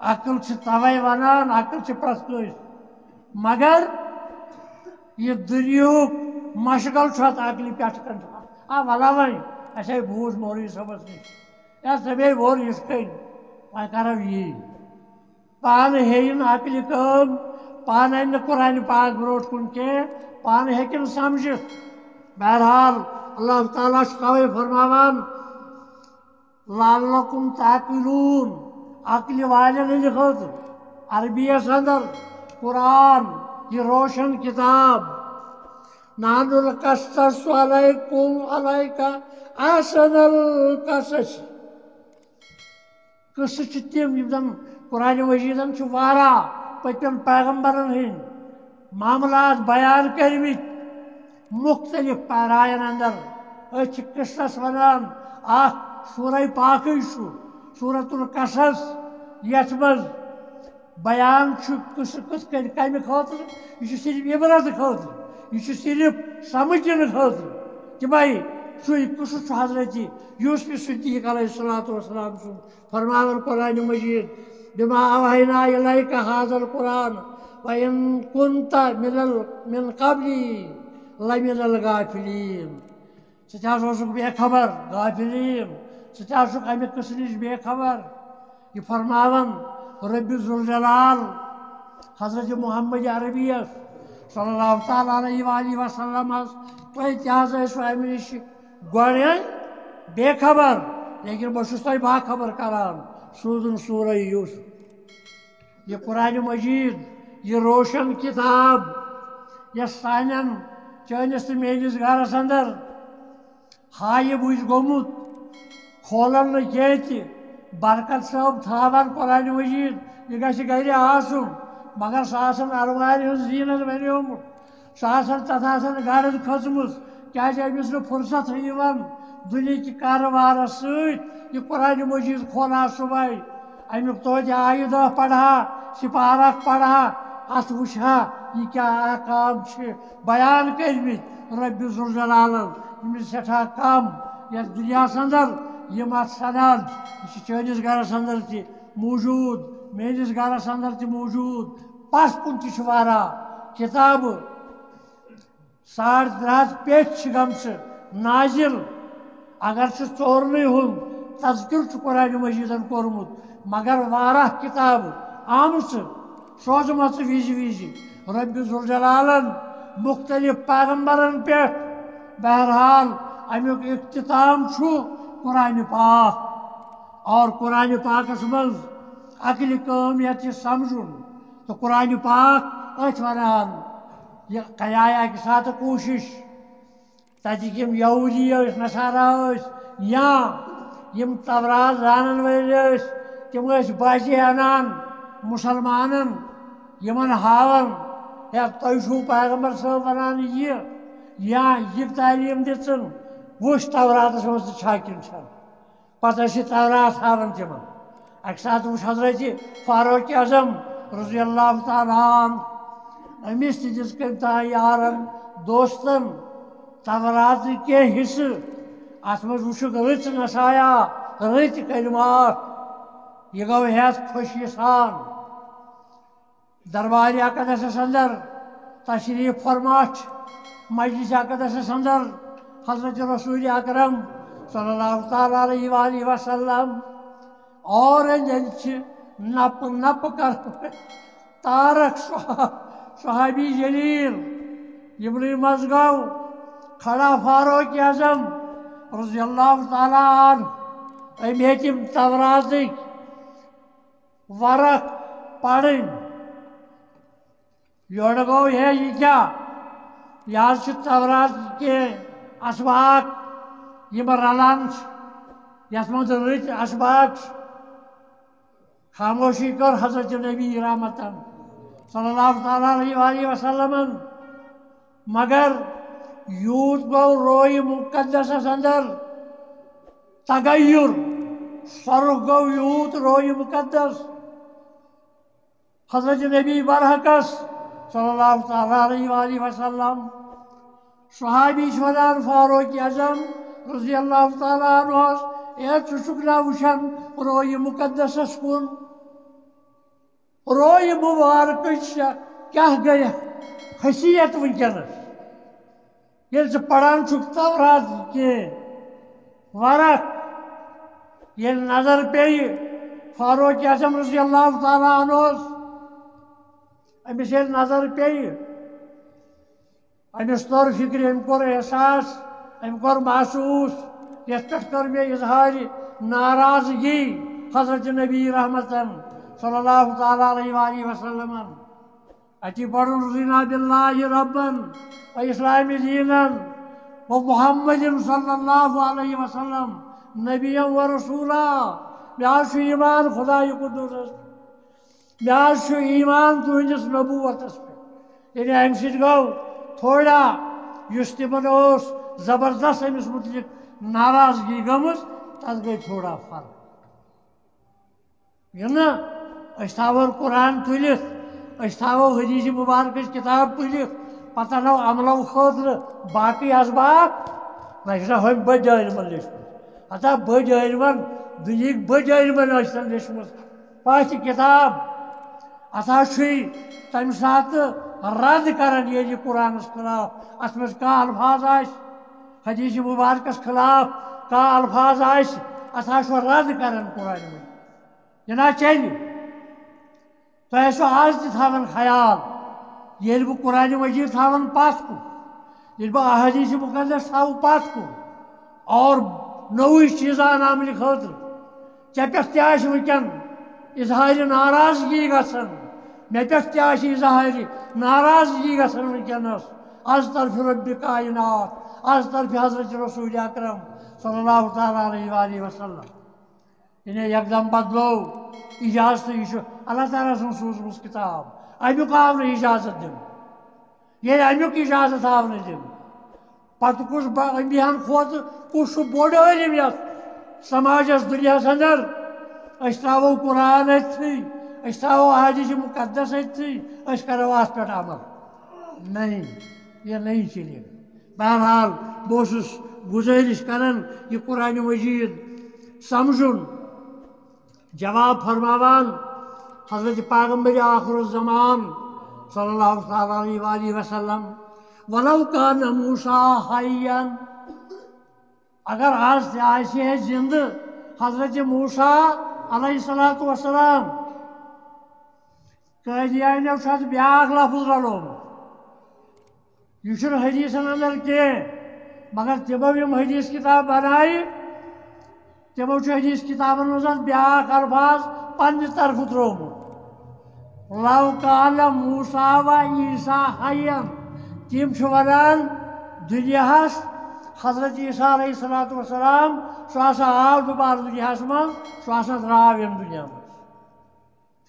عقل چھِ تَوَے وَنان، عقل چھِ پرٛٮ۪تھ کٲنٛسہِ۔ مگر یہِ دُنیہُک مشغل چھُ اَتھ عقلہِ پٮ۪ٹھ کَنہِ۔ آ، وَلا وۄنۍ، اَسے بوٗز مولوی صٲبَس نِش۔ یا ژےٚ مے ووٚن یِتھ کٔنۍ، وۄنۍ کَرو یی۔ پانہٕ ہیٚیہِ نہٕ عقلہِ کٲم، پانہٕ اَنہِ نہٕ قرآنِ پاک برونٛٹھ کُن کینٛہہ، پانہٕ ہیٚکہِ نہٕ سَمجھِتھ۔ بہرحال، اللہ تعالیٰ چھُ تَوَے فرماوان، لعلکم تعقلون، عقلہِ والٮ۪ن ہٕنٛدِ خٲطرٕ۔ عربی یَس اندر قرآن، یہِ روشن کتاب۔ نحن نقصص علیکم، علیک احسن القصص۔ قصہٕ چھِ تِم، یِم زن قرآن مجیدن چھِ واریاہ پٔتمٮ۪ن پیغمبرن ہٕنٛدۍ معاملات بیان کٔرمٕتۍ مختلف پیراین اندر۔ أسۍ چھِ قصصس ونان، اکھ سورہ پاکٕے چھُ سورۃ القصص، یتھ منٛز بیان چھُ قصہٕ کِتھ کٔنۍ، کمہِ خٲطرٕ۔ یہِ چھُ صرف عبرت خٲطرٕ، یہِ چھُ صرف سمجھنہٕ خٲطرٕ۔ تِمے سُے قصہٕ چھُ حضرت یوسف صدیق علیہ الصلوۃ والسلام سُنٛد فرماوان قرآن مجید، بما اوحینا الیک هذا القرآن وان کنت من ال-، من قبله لمن الغافلین۔ ژٕ تہِ حظ اوسُکھ بے خبر، غافلین، ژٕ تہِ حظ چھُکھ اَمہِ قٕصہٕ نِش بے خبر۔ یہِ فرماوان رۄبِ ذوالجلال حضرت محمد عربیَس صلی اللہ تعالیٰ علیہ وآلہ وسلمس، تۄہہِ تہِ حظ ٲسوٕ اَمہِ نِش گۄڈَے بے خبر، لیکن بہٕ چھُس تۄہہِ باخبر کران۔ سوٗزُن سورہ یوسف۔ یہِ قرآن مجید، یہِ روشن کتاب، یۄس سانٮ۪ن، چٲنِس تہٕ میٲنِس گرس اندر ہایہِ بُجۍ گوٚمُت، کھولن نہٕ کینٛہہ تہِ۔ برکت صٲب تھاوان قرآن مجید، یہِ گژھِ گرِ آسُن، مگر سُہ آسان المارِ ہٕنٛز زیٖنت بنیومُت۔ سُہ آسان، تَتھ آسان گرد کھٔژمٕژ، کیٛازِ أمِس نہٕ فرصت یِوان دُنیہٕکہِ کارٕبارس سۭتۍ۔ یہِ قرآن مجید کھولہا صبحٲے، اَمیُک توتہِ آیہِ دَہ پَرٕہا، سِپارٕ اَکھ پَرٕہا، اَتھ وٕچھِ ہا، یہِ کیٛاہ احکام چھِ بیان کٔرمٕتۍ رۄبِ ذوالجلالن، یِم چھِ سٮ۪ٹھاہ کَم یَتھ دُنیاہَس اَندر، یِم اَتھ سَنان۔ یہِ چھِ چٲنِس گَرَس اَندر تہِ موٗجوٗد، میٛٲنِس گَرَس اَندر تہِ موٗجوٗد، پَتھ کُن تہِ چھِ واریاہ کِتابہٕ۔ ساڑ ترٛےٚ ہَتھ پیٚٹھۍ چھِ گٔمژٕ نازِل۔ اگر چھُ ژورنٕے ہُنٛد تذکر چھُ قرآن مجیدن کوٚرمُت، مگر واریاہ کِتابہٕ آمژٕ، سوزمژٕ وِزِ وِزِ رۄبِ ذوالجلالن مُختلف پیغمبرن پٮ۪ٹھ۔ بہرحال، اَمیُک اختتام چھُ قرآن پاک۔ اور قرآن پاکس منٛز عقلِ کٲم یَتھ یہِ سمجھُن، تہٕ قرآن پاک أتھۍ ونان، یہِ کریایہِ اَکہِ ساتہٕ کوٗشِش، تَتِکۍ یِم یہوٗدی ٲسۍ، نصارا ٲسۍ، یا یِم تورات زانن وٲلۍ ٲسۍ، تِم ٲسۍ بازی اَنان مُسلمانن، یِمن ہاوان، ہے، تۄہہِ چھُو پیغمبر صٲب ونان یہِ، یا یہِ تعلیٖم دِژٕن، وٕچھ توراتس منٛز تہِ چھا کِنہٕ چھَنہٕ۔ پتہٕ ٲسۍ یہِ تورات ہاوان تِمن۔ اَکہِ ساتہٕ وٕچھ حضرت فاروق اعظم رضی اللہ تعالیٰ عنہ، أمِس تہِ دِژ کٔمۍ تام یارن دوستن توراتٕکۍ کینٛہہ حصہٕ۔ اتھ منٛز وُچھُکھ رٕژ نصایا، رٕتۍ کلمات۔ یہِ گوٚو ہٮ۪تھ خوشی سان دربار اقدسس اندر تشریف فرما چھِ مجلس اقدسس اندر حضرت رسول اکرم صلی اللہ تعالیٰ علیہ وآلہ وسلم۔ اور أنٛدۍ أنٛدۍ چھِ نپہٕ نپہٕ کران تارک صحا-، صحابی جلیل۔ یِمنٕے منٛز گوٚو کھڑا فاروق اعظم رضی اللہ تعالیٰ عنہ۔ أمۍ ہیٚتۍ یِم توراتٕکۍ ورق پرٕنۍ۔ یورٕ گوٚو ہے، یہِ کیٛاہ؟ یہِ حظ چھِ تورات کینٛہہ اسباق، یِم رلان چھِ، یَتھ منٛز رٕتۍ اسباق چھِ۔ خاموشی کٔر حضرت نبی رحمتن صلی اللہ تعالیٰ علیہ وآلہ وسلمن۔ مگر یوٗت گوٚو رویہِ مقدسس اندر تغیر، فرق گوٚو یوٗت رویہِ مقدس۔ حضرت نبی برحقس صلی اللہ تعالیٰ علیہ وآلہ وسلم۔ صحابی چھِ ونان فاروق اعظم رضی اللہ تعالیٰ عنہس، "اے، ژٕ چھُکھ نا وٕچھان رویہِ مقدسس کُن؟ رویہِ مبارکٕچ چھےٚ کیٛاہ گٔیہ خصیت وٕنکیٚنس؟" ییٚلہِ ژٕ پران چھُکھ تورات کینٛہہ ورق، ییٚلہِ نظر پیٚیہِ فاروق اعظم رضی اللہ تعالیٰ عنہس، أمِس ییٚلہِ نظر پیٚیہِ، أمِس توٚر فِکرِ، أمۍ کوٚر احساس، أمۍ کوٚر محسوٗس، یَتھ پٮ۪ٹھ کٔر مےٚ اظہارِ ناراضگی حضرت نبی رحمتن صلی اللہ تعالیٰ علیہ وآلہ وسلمن۔ اتی پرُن رضینا باللہ ربن و اسلام دینن و محمد صلی اللہ علیہ وسلم نبی و رسولا۔ مےٚ حظ چھُ ایمان خدایہِ قدوسس پٮ۪ٹھ۔ مےٚ حظ چھُ ایمان تُہنٛدِس نبوتس پٮ۪ٹھ۔ یعنی امہِ سۭتۍ گوٚو تھوڑا یُس تِمن اوس زبردست أمِس مُتعلق ناراضگی گٔمٕژ، تتھ گٔے تھوڑا فرق۔ یہِ نہٕ أسۍ تھاوو قرآن تُلِتھ، أسۍ تھاوو حدیث مبارکٕچ کِتاب تُلِتھ، پتہٕ اَنو عملو خٲطرٕ باقٕے اسباب، نہ چھُ آسان ہُمۍ بٔڑۍ عٲلمن لیچھمٕژ۔ ہتا بٔڑۍ عٲلمن، دُنیہٕکۍ بٔڑۍ عٲلمن ٲسۍ تَن لیچھمٕژ پَتھ کِتاب۔ اَتھ حظ چھُے تَمہِ ساتہٕ رد کران، ییٚلہِ یہِ قرآنس خلاف، اَتھ منٛز کانٛہہ الفاظ آسہِ، حدیث مبارکس خلاف کانٛہہ الفاظ آسہِ، اَتھ حظ چھُ رد کران قرآن مجید۔ یہِ نہ چلہِ۔ تۄہہِ آسیو آز تہِ تھاوان خیال، ییٚلہِ بہٕ قرآن مجید تھاوان پتھ کُن، ییٚلہِ بہٕ احادیث مقدس تھاوٕ پتھ کُن، اور نوٚوُے چیٖزا انہٕ عملہِ خٲطرٕ، ژےٚ پٮ۪ٹھ تہِ آسہِ وٕنکٮ۪ن اظہارِ ناراضگی گژھان، مےٚ پٮ۪ٹھ تہِ آسہِ اظہارِ ناراضگی گژھان وٕنکٮ۪نس از طرفِ ربِ کائنات، از طرفِ حضرت رسول اکرم صلی اللہ تعالیٰ علیہ وآلہ وسلم۔ یعنی یکدم بدلو اجازت، یہِ چھُ اللہ تعالیٰ سٕنٛز سوٗزمٕژ کِتاب، اَمیُک آو نہٕ اجازت دِنہٕ۔ ییٚلہِ اَمیُک اجازت آو نہٕ دِنہٕ، پتہٕ کُس با-، أمۍ ہن کھۄتہٕ کُس چھُ بوٚڑ عٲلِم یَتھ سماجس دُنیاہس اندر؟ أسۍ ترٛاوو قرآن أتھی، أسۍ ترٛاوو حدیث مقدس أتھی، أسۍ کرو اَتھ پٮ۪ٹھ عمل۔ نہیں، یہ نہیں چلے گا۔ بہرحال، بہٕ اوسُس گُزٲرِش کران یہِ قرآن مجید سمجھُن۔ جواب فرماوان حضرت پیغمبر آخر الزمان صلی اللہ تعالیٰ علیہ وآلہ وسلم، "ولو کان موسیٰ حیاً"، اگر آز تہِ آسہِ ہے زندٕ حضرت موسیٰ علیہ الصلوۃ والسلام، قٲدیانیو چھُ اَتھ بیٛاکھ لفظ رلومُت۔ یہِ چھُنہٕ حدیثن اندر کینٛہہ، مگر تِمو یِم حدیث کتاب بنایہِ، تِمو چھُ حدیث کتابن منٛز اَتھ بیٛاکھ الفاظ پننہِ طرفہٕ ترٛوومُت۔ "لو کان موسیٰ و عیسیٰ حیاً"، تِم چھِ ونان دُنیاہس حضرت عیسیٰ علیہ الصلوۃ والسلام، سُہ ہسا آو دوبارٕ دُنیاہس منٛز، سُہ ہسا درٛاو ییٚمہِ دُنیا منٛز۔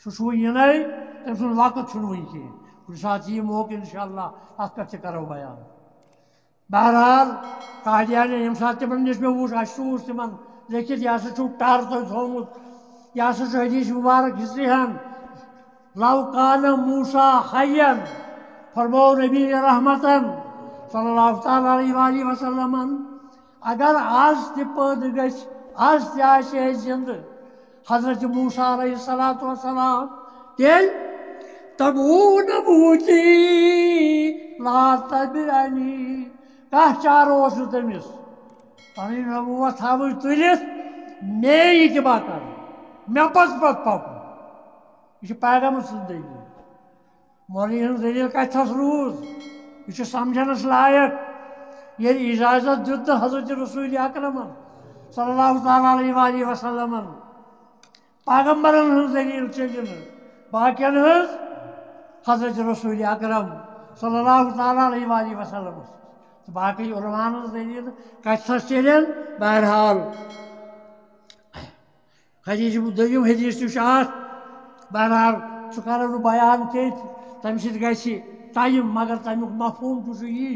سُہ چھُ وُنہِ یِنَے، تٔمۍ سُنٛد وقت چھُنہٕ وُنہِ کِہیٖنۍ۔ کُنہِ ساتہٕ یِیہِ موقعہٕ، انشاءاللہ، اَتھ پٮ۪ٹھ تہِ کرو بیان۔ بہرحال، قادیانیو ییٚمہِ ساتہٕ تِمن نِش مےٚ وُچھ، اَسہِ سوٗز تِمن لیکھِتھ، یہِ ہسا چھُو ٹَر تۄہہِ تھوٚومُت، یہِ ہسا چھُ حدیث مبارک ہِسٹری ہن، "لو کان موسیٰ حیاً"، فرموو نبی رحمتن صلی اللہ تعالیٰ علیہ وآلہ وسلمن، اگر از تہِ پٲدٕ گژھِ، از تہِ آسہِ ہے زندٕ حضرت موسیٰ علیہ الصلوۃ والسلام، تیٚلہِ تبو نبوتی لا تبرانی، کانٛہہ چارٕ اوس نہٕ تٔمِس۔ پنٕنۍ نبوت تھاوٕنۍ تُلِتھ، مے یہِ تہِ بکر، مےٚ پتہٕ پتہٕ پکُن۔ یہِ چھِ پیغمبر سٕنٛز دٔلیٖل۔ مولوی ہٕنٛز دٔلیٖل کتھس روٗز؟ یہِ چھُ سمجھنس لایق۔ ییٚلہِ اجازت دیُت نہٕ حضرت رسول اکرمن صلی اللہ تعالیٰ علیہ وآلہ وسلمن پیغمبرن ہٕنٛز دٔلیٖل چیٚلہِ نہٕ، باقین ہٕنٛز، حضرت رسول اکرم صلی اللہ تعالیٰ علیہ وآلہ وسلمس تہٕ باقٕے علماءن ہٕنٛز دٔلیٖل کتھس چیٚلن؟ بہرحال، حدیث، دوٚیِم حدیث تہِ چھُ اکھ۔ بہرحال، سُہ کرو نہٕ بیان کینٛہہ، تَمہِ سۭتۍ گژھِ ٹایم، مگر تَمیُک مفہوم تہِ چھُ یی۔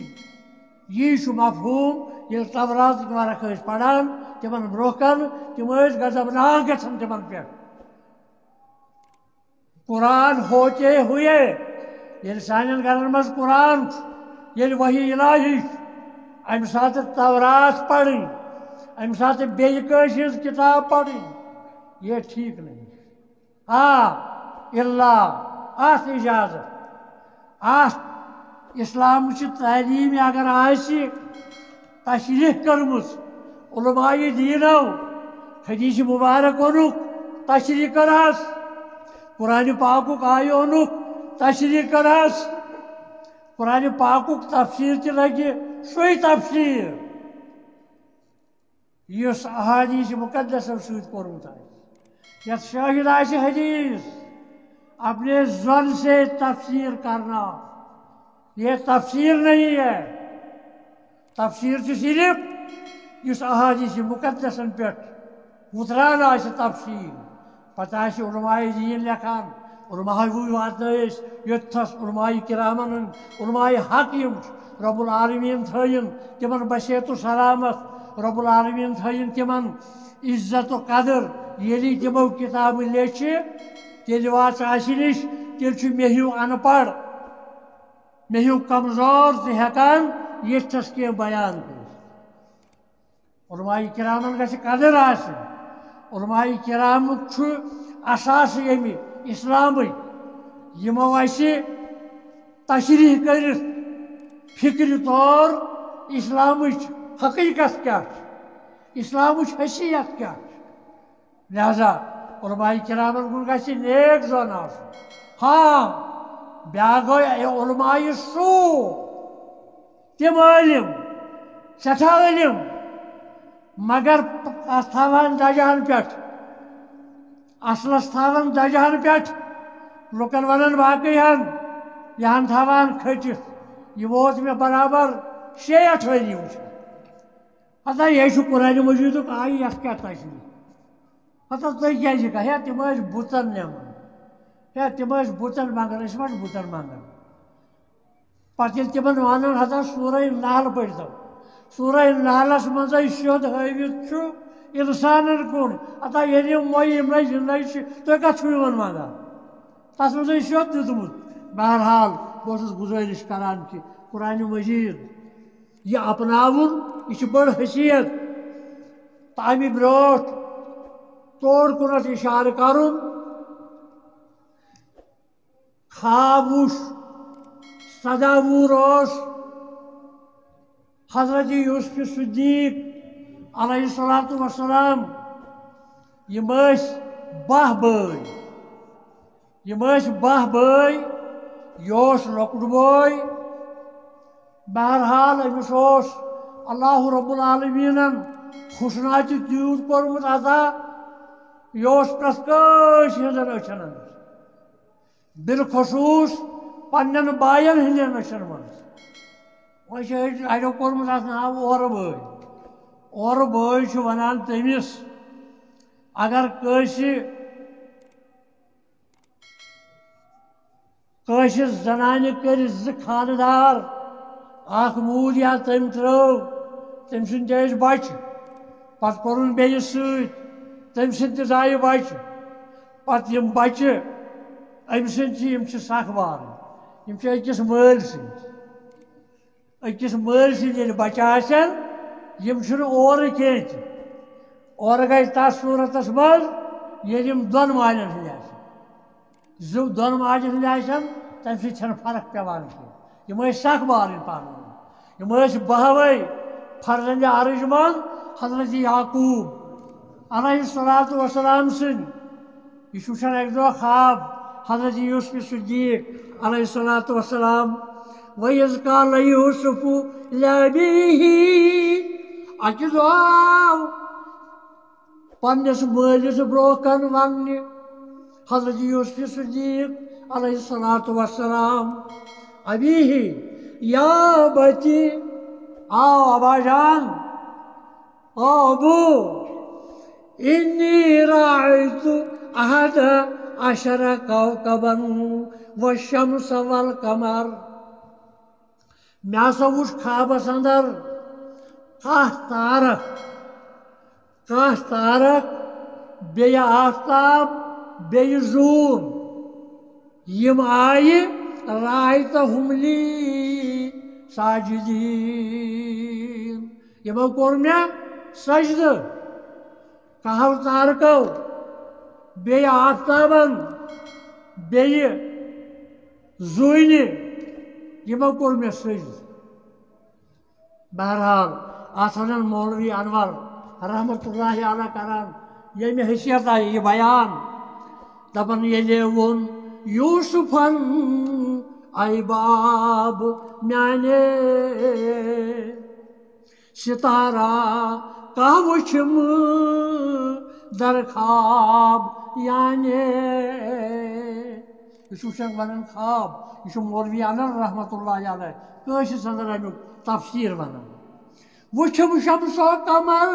یی چھُ مفہوم، ییٚلہِ توراتٕکۍ ورق ٲسۍ پران، تِمن برونٛہہ کَنہٕ، تِم ٲسۍ غضبناک گژھان تِمن پٮ۪ٹھ۔ قرآن ہوتے ہوئے، ییٚلہِ سانٮ۪ن گرن منٛز قرآن چھُ، ییٚلہِ وحی الٰہی چھُ، اَمہِ ساتہٕ تورات پرٕنۍ، اَمہِ ساتہٕ بیٚیہِ کٲنٛسہِ ہٕنٛز کِتاب پرٕنۍ، یہ ٹھیک نہیں۔ آ، الا، اَتھ اجازت، اَتھ اسلامچہِ تعلیٖمہِ اگر آسہِ تشریح کٔرمٕژ، علماء دیٖنو حدیث مبارک اوٚنُکھ، تشریح کٔرہَس، قرآن پاکُک آیہِ اوٚنُکھ، تشریح کٔرہَس، قرآن پاکُک تفسیر تہِ لگہِ سُے تفسیر یُس احادیث مقدسو سۭتۍ کوٚرمُت آسہِ، یتھ شاہد آسہِ حدیث، اپنے زن سے تفسیر کرنا، یہ تفسیر نہیں ہے۔ تفسیر چھُ صرف یُس احادیث مقدسن پٮ۪ٹھ وُتران آسہِ تفسیر، پتہٕ آسہِ علماء دیٖن لیکھان، علماء واتنٲے أسۍ یوٚتتھس علماء کرامن ہٕنٛدۍ، علماء حق یِم چھِ، رب العالمین تھٲیِن تِمن بصحت و سلامت، رب العالمین تھٲیِن تِمن عزت و قدر۔ ییٚلہِ تِمو کتابہٕ لیچھِ، تیٚلہِ واژ اَسہِ نِش، تیٚلہِ چھُ مےٚ ہیوٗ ان پڑھ، مےٚ ہیوٗ کمزور تہِ ہٮ۪کان ییٚتھس کینٛہہ بیان کٔرِتھ۔ علماء کرامن گژھِ قدر آسٕنۍ۔ علماء کرامُک چھُ اساس ییٚمہِ اسلامٕے، یِمو اسہِ تشریح کٔرِتھ فکرِ طور اسلامٕچ حقیقت کیٛاہ چھِ، اسلامٕچ حیثیت کیٛاہ چھِ۔ لہذا علماء کرامن کُن گژھِ نیک ظن آسُن۔ ہاں، بیٛاکھ گوٚو علماء سوء، تِم عٲلم، سٮ۪ٹھاہ عٲلم، مگر اتھ تھاوان دجہن پٮ۪ٹھ، اصلس تھاوان دجہن پٮ۪ٹھ، لُکن ونان باقٕے ہن، یہِ ہن تھاوان کھٔٹِتھ۔ یہِ ووت مےٚ برابر شیٹھ ؤری وٕچھان۔ ہتا یہِ چھُ قرآن مجیدُک آیہِ، یتھ کیٛاہ تشریح؟ ہتا تُہۍ کیٛازِ کیٛاہ؟ ہے، تِم ٲسۍ بُتن نِوان۔ ہے، تِم ٲسۍ بُتن منٛگان، أسۍ ما چھِ بُتن منٛگان؟ پتہٕ ییٚلہِ تِمن ونان، ہتا سورہ نحل پٔرۍتو۔ سورہ نحلس منٛزے سیوٚد ہٲوِتھ چھُ انسانن کُن۔ ہتا ییٚلہِ یِم مۄیہِ یِمنٕے زِندَے چھِ، تُہۍ کتھ چھِو یِمن منٛگان؟ تس منٛزے سیوٚد دیُتمُت۔ بہرحال، بہٕ اوسُس گُزٲرِش کران کہِ قرآن مجید یہِ اپناوُن، یہِ چھِ بٔڑ حیثیت۔ تہٕ اَمہِ برٛونٛٹھ تور کُنَتھ اِشارٕ کرُن۔ خواب وُچھ، سداہ وُہُر اوس حضرت یوسف صدیق علیہ الصلوۃ والسلام۔ یِم ٲسۍ باہ بٲے۔ یِم ٲسۍ باہ بٲے، یہِ اوس لۄکُٹ بوے۔ بہرحال، أمِس اوس اللہ رب العالمینن حسنہ تہِ تیوٗت کوٚرمُت عطا، یہِ اوس پرٛٮ۪تھ کٲنٛسہِ ہٕنٛزن أچھن اندر، بالخصوص پننٮ۪ن باین ہٕنٛدٮ۪ن أچھن منٛز۔ وۄنۍ چھِ أڑۍ، اڑیو کوٚرمُت اتھ ناو اورٕ بٲے۔ اورٕ بٲے چھُ ونان تٔمِس، اگر کٲنٛسہِ کٲنٛسہِ زنانہِ کٔرۍ زٕ خانہٕ دار، اکھ موٗد یا تٔمۍ ترٲو، تٔمۍ سٕنٛدۍ تہِ ٲسۍ بچہِ، پتہٕ کوٚرُن بیٚیِس سۭتۍ، تٔمۍ سٕنٛدۍ تہِ زایہِ بچہِ، پتہٕ یِم بچہِ أمۍ سٕنٛدۍ چھِ، یِم چھِ سکھ بارٕنۍ۔ یِم چھِ أکِس مٲلۍ سٕنٛدۍ۔ أکِس مٲلۍ سٕنٛدۍ ییٚلہِ بَچہٕ آسن، یِم چھِنہٕ اورٕ کینٛہہ تہِ۔ اورٕ گژھِ تَتھ صوٗرتَس منٛز، ییٚلہِ یِم دۄن مالٮ۪ن ہٕنٛدۍ آسن۔ زٕ دۄن ماجن ہٕنٛدۍ آسن، تَمہِ سۭتۍ چھَنہٕ فرق پٮ۪وان کینٛہہ۔ یِم ٲسۍ سَکھ بالٕنۍ پانہٕ ؤنۍ۔ یِم ٲسۍ بَہوَے فرزندِ ارجمند حضرت یعقوب علیہ الصلوۃ والسلام سٕنٛدۍ۔ یہِ چھُ وٕچھان اَکہِ دۄہ خواب حضرت یوسف صدیق علیہ الصلوۃ والسلام۔ وَإِذْ قَالَ يُوسُفُ لِأَبِيهِ، اَکہِ دۄہ آو پننِس مٲلِس برونٛہہ کَنہِ وَننہِ حضرت یوسف صدیق علیہ الصلوۃ والسلام، ابیہ، یا بتی، آو ابا جان، او ابو، انی رأیت احد عشر کوکبا والشمس والقمر۔ مےٚ ہسا وُچھ خوابس اندر کاہ تارک، کاہ تارک، بیٚیہِ آفتاب، بیٚیہِ زوٗن۔ یِم آیہِ رأیتہم لی ساجدین۔ یِمو کوٚر مےٚ سجدٕ۔ کاہو تارکو، بیٚیہِ آفتابن، بیٚیہِ زوٗنہِ، یِمو کوٚر مےٚ سجدٕ۔ بہرحال، اتھ ونان مولوی انور رحمت اللہ علیہ کران، ییٚمہِ حیثیت آیہِ یہِ بیان، دپان، ییٚلہِ ووٚن یوسفن، اے باب میانے، ستارہ کاہ وُچھم در خواب یعنی۔ یہِ چھُ وٕچھان ونان خواب، یہِ چھُ مولوی انور رحمت اللہ علیہ کٲشرِس اندر امیُک تفسیر ونان۔ وُچھم شمس و قمر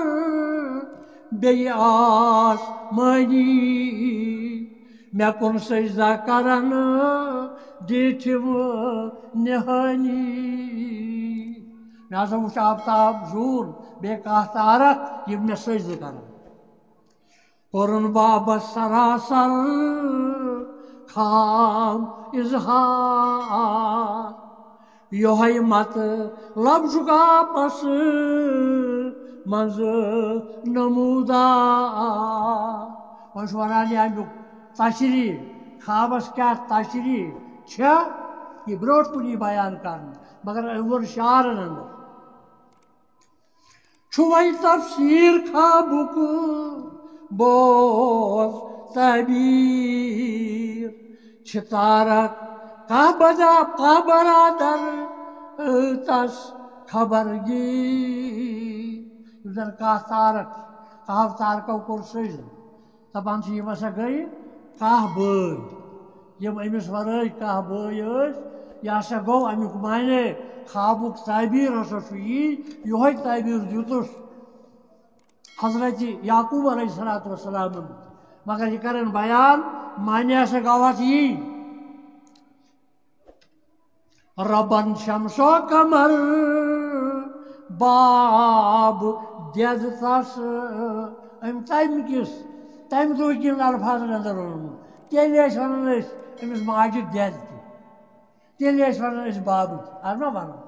بیٚیہِ آسمٲنی، مےٚ کُن سجدہ کرن دِتِم نہٲنی۔ مےٚ ہسا وُچھ آفتاب زوٗن، بیٚیہِ کاہ تارک، یِم مےٚ سجدٕ کرن۔ کوٚرُن بابس سراسر خواب اظہار، یۄہے مطلب چھُ خوابس منٛز نموٗدار۔ وۄنۍ چھُ ونان یہِ امیُک تشریح، خوابس کیٛاہ تشریح چھےٚ، یہِ برونٛٹھ کُن یی بیان کرنہٕ، مگر أمۍ ووٚن شعرن اندر۔ چھُ وۄنۍ تفسیٖر خوابُک، بوز تعبیٖر۔ چھِ تارک کاہ بدا-، کاہ برادر تس خبر گی۔ یِم زن کاہ تارک، کاہو تارکو کوٚر سجدٕ۔ دپان چھِ، یِم ہسا گٔے کاہ بٲے، یِم أمِس ورٲے کاہ بٲے ٲسۍ۔ یہِ ہسا گوٚو امیُک معنی، خوابُک تعبیٖر ہسا چھُ یی، یِہوٚے تعبیٖر دیُتُس حضرت یعقوب علیہ الصلوۃ والسلامن۔ مگر یہِ کرن بیان، معنی ہسا گوٚو اتھ یی۔ ربن شمس و قمر باب دٮ۪د تس۔ أمۍ تمہِ کِس، تمہِ دۄہ کٮ۪ن الفاظن اندر اوٚنمُت۔ تیٚلہِ ٲسۍ ونان أسۍ أمِس ماجہِ دٮ۪د تہِ، تیٚلہِ ٲسۍ ونان أسۍ بابہٕ تہِ۔ از ما ونو؟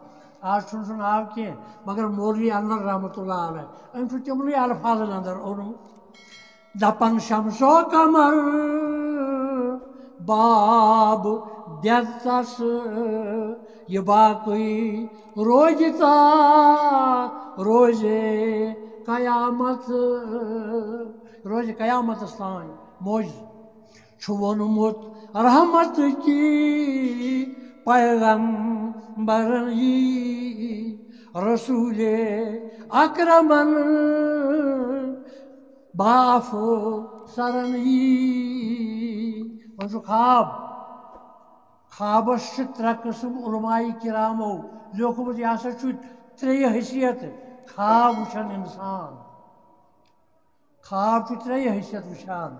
از چھُنہٕ سُہ ناو کینٛہہ، مگر مولوی انور رحمت اللہ علیہ، أمۍ چھُ تِمنٕے الفاظن اندر اوٚنمُت۔ دپان شمس و قمر باب دٮ۪د تس، یہِ باقٕے روزِ تا روزِ قیامت، روزِ قیامتس تام موجود۔ چھُ ووٚنمُت رحمت کی پیغمبرن یی، رسول اکرمن باف سرن یی۔ وۄنۍ چھُ خواب۔ خوابس چھِ ترٛےٚ قٕسم علماء کرامو لیوٗکھمُت، یہِ ہسا چھُ ترٛیٚیہِ حیثیت خواب وٕچھان انسان۔ خواب چھُ ترٛیٚیہِ حیثیت وٕچھان۔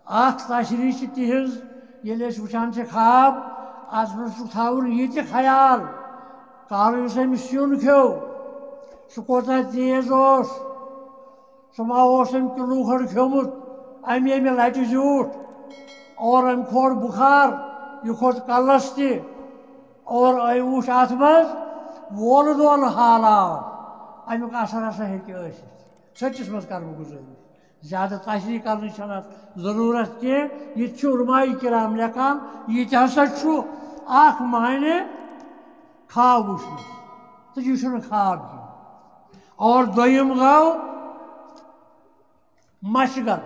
اکھ تشریح چھِ تِہنٛز، ییٚلہِ أسۍ وٕچھان چھِ خواب، اتھ منٛز چھُ تھاوُن یہِ تہِ خیال، کالہٕ یُس أمۍ سیُن کھیوٚو، سُہ کوتاہ تیز اوس، سُہ ما اوس أمۍ کِلوٗ کھنٛڈ کھیوٚمُت، اَمہِ ییٚمہِ لَٹہِ زیوٗٹھ، اور أمۍ کھول بُخار، یہِ کھوٚت کَلَس تہِ۔ اور أمۍ وُچھ اَتھ منٛز وولہٕ دولہٕ حالاو، اَمیُک اثر ہسا ہیٚکہِ ٲسِتھ۔ سٔچِس منٛز کَرٕ بہٕ گُزٲرِش، زیادٕ تشریح کَرنٕچ چھَنہٕ اَتھ ضروٗرت کینٛہہ۔ یہِ تہِ چھُ علماء کرام لیکھان، یہِ تہِ ہسا چھُ اَکھ معنی خواب وٕچھنَس، تہٕ یہِ چھُنہٕ خواب کینٛہہ۔ اور دوٚیِم گوٚو مشغل۔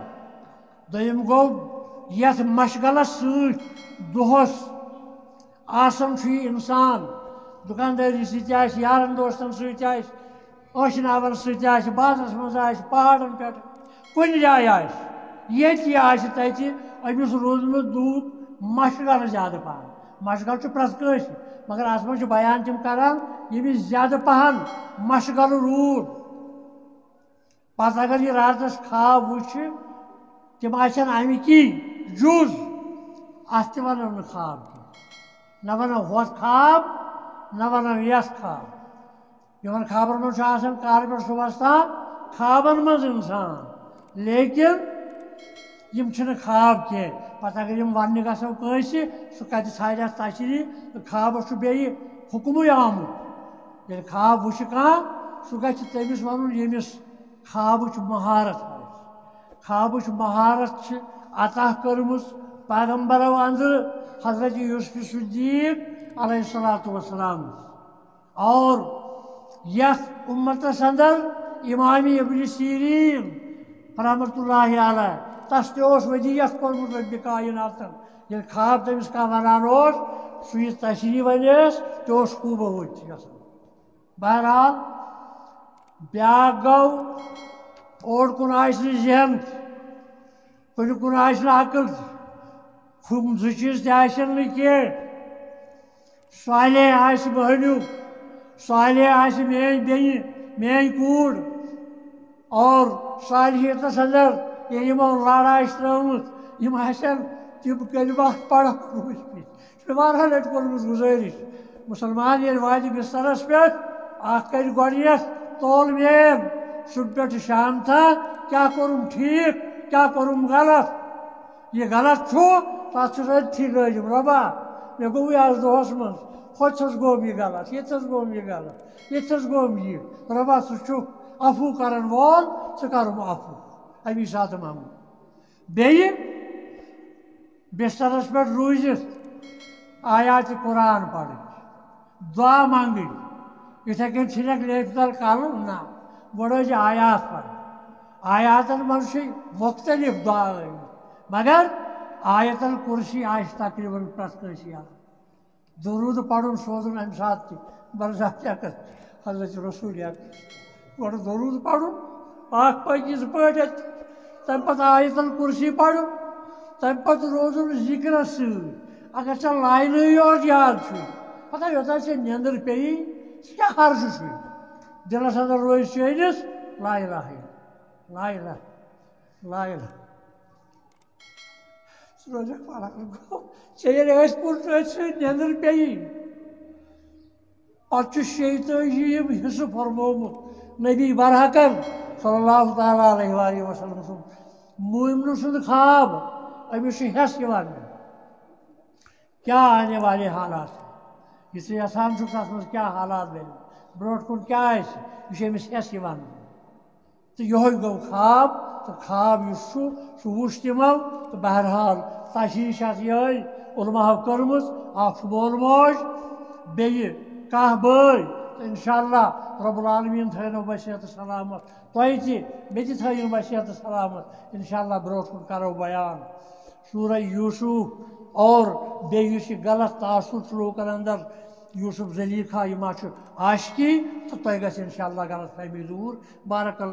دوٚیِم گوٚو، یَتھ مشغلَس سۭتۍ دۄہَس آسان چھُ یہِ اِنسان، دُکاندٲری سۭتۍ آسہِ، یارَن دوستَن سۭتۍ آسہِ، ٲشناوَن سۭتۍ آسہِ، بازرَس منٛز آسہِ، پہاڑَن پٮ۪ٹھ، کُنہِ جایہِ آسہِ، ییٚتہِ یہِ آسہِ تَتہِ أمِس روٗدمُت دُکھ مشغل زیادٕ پَہَن۔ مشغل چھُ پرٛٮ۪تھ کٲنٛسہِ، مگر اَتھ منٛز چھُ بیان تِم کَران، ییٚمِس زیادٕ پَہَن مشغل روٗد۔ پتہٕ اگر یہِ راتس خواب وٕچھِ، تِم آسن امِکی جُز، اتھ تہِ ونو نہٕ خواب کینٛہہ۔ نہ ونو ہۄتھ خواب، نہ ونو یتھ خواب۔ یِمن خوابن منٛز چھُ آسان کالہٕ پٮ۪ٹھ صُبحس تام خوابن منٛز انسان، لیکن یِم چھِنہٕ خواب کینٛہہ۔ پتہٕ اگر یِم وننہِ گژھو کٲنٛسہِ، سُہ کتہِ ژھانڈِ اتھ تشریح؟ تہٕ خوابس چھُ بیٚیہِ حُکمٕے آمُت۔ ییٚلہِ خواب وٕچھِ کانٛہہ، سُہ گژھِ تٔمِس ونُن، ییٚمِس خوابٕچ مہارت آسہِ۔ خوابٕچ مہارت چھِ عطا کٔرمٕژ پیغمبرو اندرٕ حضرت یوسف صدیق علیہ الصلوۃ والسلام۔ اور یتھ امتس اندر امام ابن سیرین رحمۃ اللہ علیہ، تس تہِ اوس ودیعت کوٚرمُت رب کائناتن۔ ییٚلہِ خواب تٔمِس کانٛہہ ونان اوس، سُہ یہِ تشریح ونیس، تہِ اوس ہوٗ بہوٗ تہِ گژھان۔ بہرحال، بیٛاکھ گوٚو، اوٚڑ کُن آسہِ نہٕ ذہن، کُنہِ کُن آسہِ نہٕ عقل، ہُم زٕ چیٖز تہِ آسن نہٕ کینٛہہ۔ صالح آسہِ مٔہنیوٗ، صالح آسہِ میٲنۍ بیٚنہِ، میٲنۍ کوٗر، اور صالحیتس اندر ییٚلہِ یِمو لڑ آسہِ ترٲومٕژ، یِم آسن تِم کلمات پران روٗدۍمٕتۍ۔ مےٚ واریاہ لٹہِ کوٚرمُت گُزٲرِش، مُسلمان ییٚلہِ واتہِ بسترس پٮ۪ٹھ، اکھ کرِ گۄڈٕنیتھ تول مین، صبح پٮ۪ٹھ شام تام، کیٛاہ کوٚرُم ٹھیٖک، کیٛاہ کوٚرُم غلط۔ یہِ غلط چھُ، تتھ چھُس أتھی لٲجِم، رۄبا، مےٚ گوٚوُے از دۄہس منٛز، ہوٚتہِ چھَس گوٚوُم یہِ غلط، ییٚتہِ چھَس گوٚوُم یہِ غلط، ییٚتہِ چھَس گوٚوُم یہِ۔ رۄبا، ژٕ چھُکھ عفو کرن وول، ژٕ کرُم عفو۔ امی ساتہٕ منٛگُن۔ بیٚیہِ بسترس پٮ۪ٹھ روٗزِتھ آیات قرآن پرٕنۍ، دعا منٛگٕنۍ۔ یِتھے کٔنۍ ژھٕنکھ لیفہِ تل کلہٕ، نہ، گۄڈٕ ٲسۍ آیات پرٕنۍ۔ آیاتن منٛز چھِ مختلف دعا ٲمٕتۍ، مگر آیت الکرسی آسہِ تقریباً پرٛٮ۪تھ کٲنٛسہِ یاد۔ درود پرُن سوزُن امہِ ساتہٕ تہِ، برزخ اکس، حضرت رسول اکس۔ گۄڈٕ درود پرُن، پاک پٲکی زٕ پٲٹھۍ اتہِ، تمہِ پتہٕ آیت الکرسی پرُن، تمہِ پتہٕ روزُن ذکرس سۭتۍ۔ اگر ژےٚ لاینہٕ یوت یاد چھُے، پتہ یوتام ژےٚ نیندٕر پیٚیی، ژٕ کیٛاہ حرض چھُے؟ دلس اندر روزِ چٲنِس لا الہ الا، لا الہ، لا الہ۔ سُہ روزِ پران گوٚو۔ ژےٚ ییٚلہِ ٲسۍ پوٚز أتھۍ سۭتۍ نیٚنٛدٕر پیٚیی، پتہٕ چھُ شیٚیہِ تٲجی یِم حصہٕ فرمومُت نبی برحقن صلی اللہ تعالیٰ علیہ وآلہ وسلم سُنٛد۔ مومنہٕ سُنٛد خواب، أمِس چھُ حٮ۪س یِوان دِنہٕ۔ کیٛاہ آنے والے حالات، یہِ ژٕ یژھان چھُکھ، تَتھ منٛز کیٛاہ حالات بَنہِ، برونٛٹھ کُن کیٛاہ آسہِ، یہِ چھُ أمِس حٮ۪س یِوان۔ تہٕ یِہوٚے گوٚو خواب، تہٕ خواب یُس چھُ، سُہ وُچھ تِمو۔ تہٕ بہرحال، تشریح چھِ اَتھ یِہوٚے علماہو کٔرمٕژ، اَکھ چھُ مول موج، بیٚیہِ کاہ بٲے۔ تہٕ انشاءاللہ رب العالمین تھٲینو بہٕ صحت سلامت، تۄہہِ تہِ، مےٚ تہِ تھٲیِن بہٕ صحت سلامت۔ انشاءاللہ برونٛٹھ کُن کرو بیان سورہ یوسف۔ اور بیٚیہِ یُس یہِ غلط تاثر چھُ لوٗکن اندر، یوسف زلیخا، یہِ ما چھُ عاشقی، تہٕ تۄہہِ گژھِ انشاءاللہ غلط فہمی دوٗر۔ بارک اللہ۔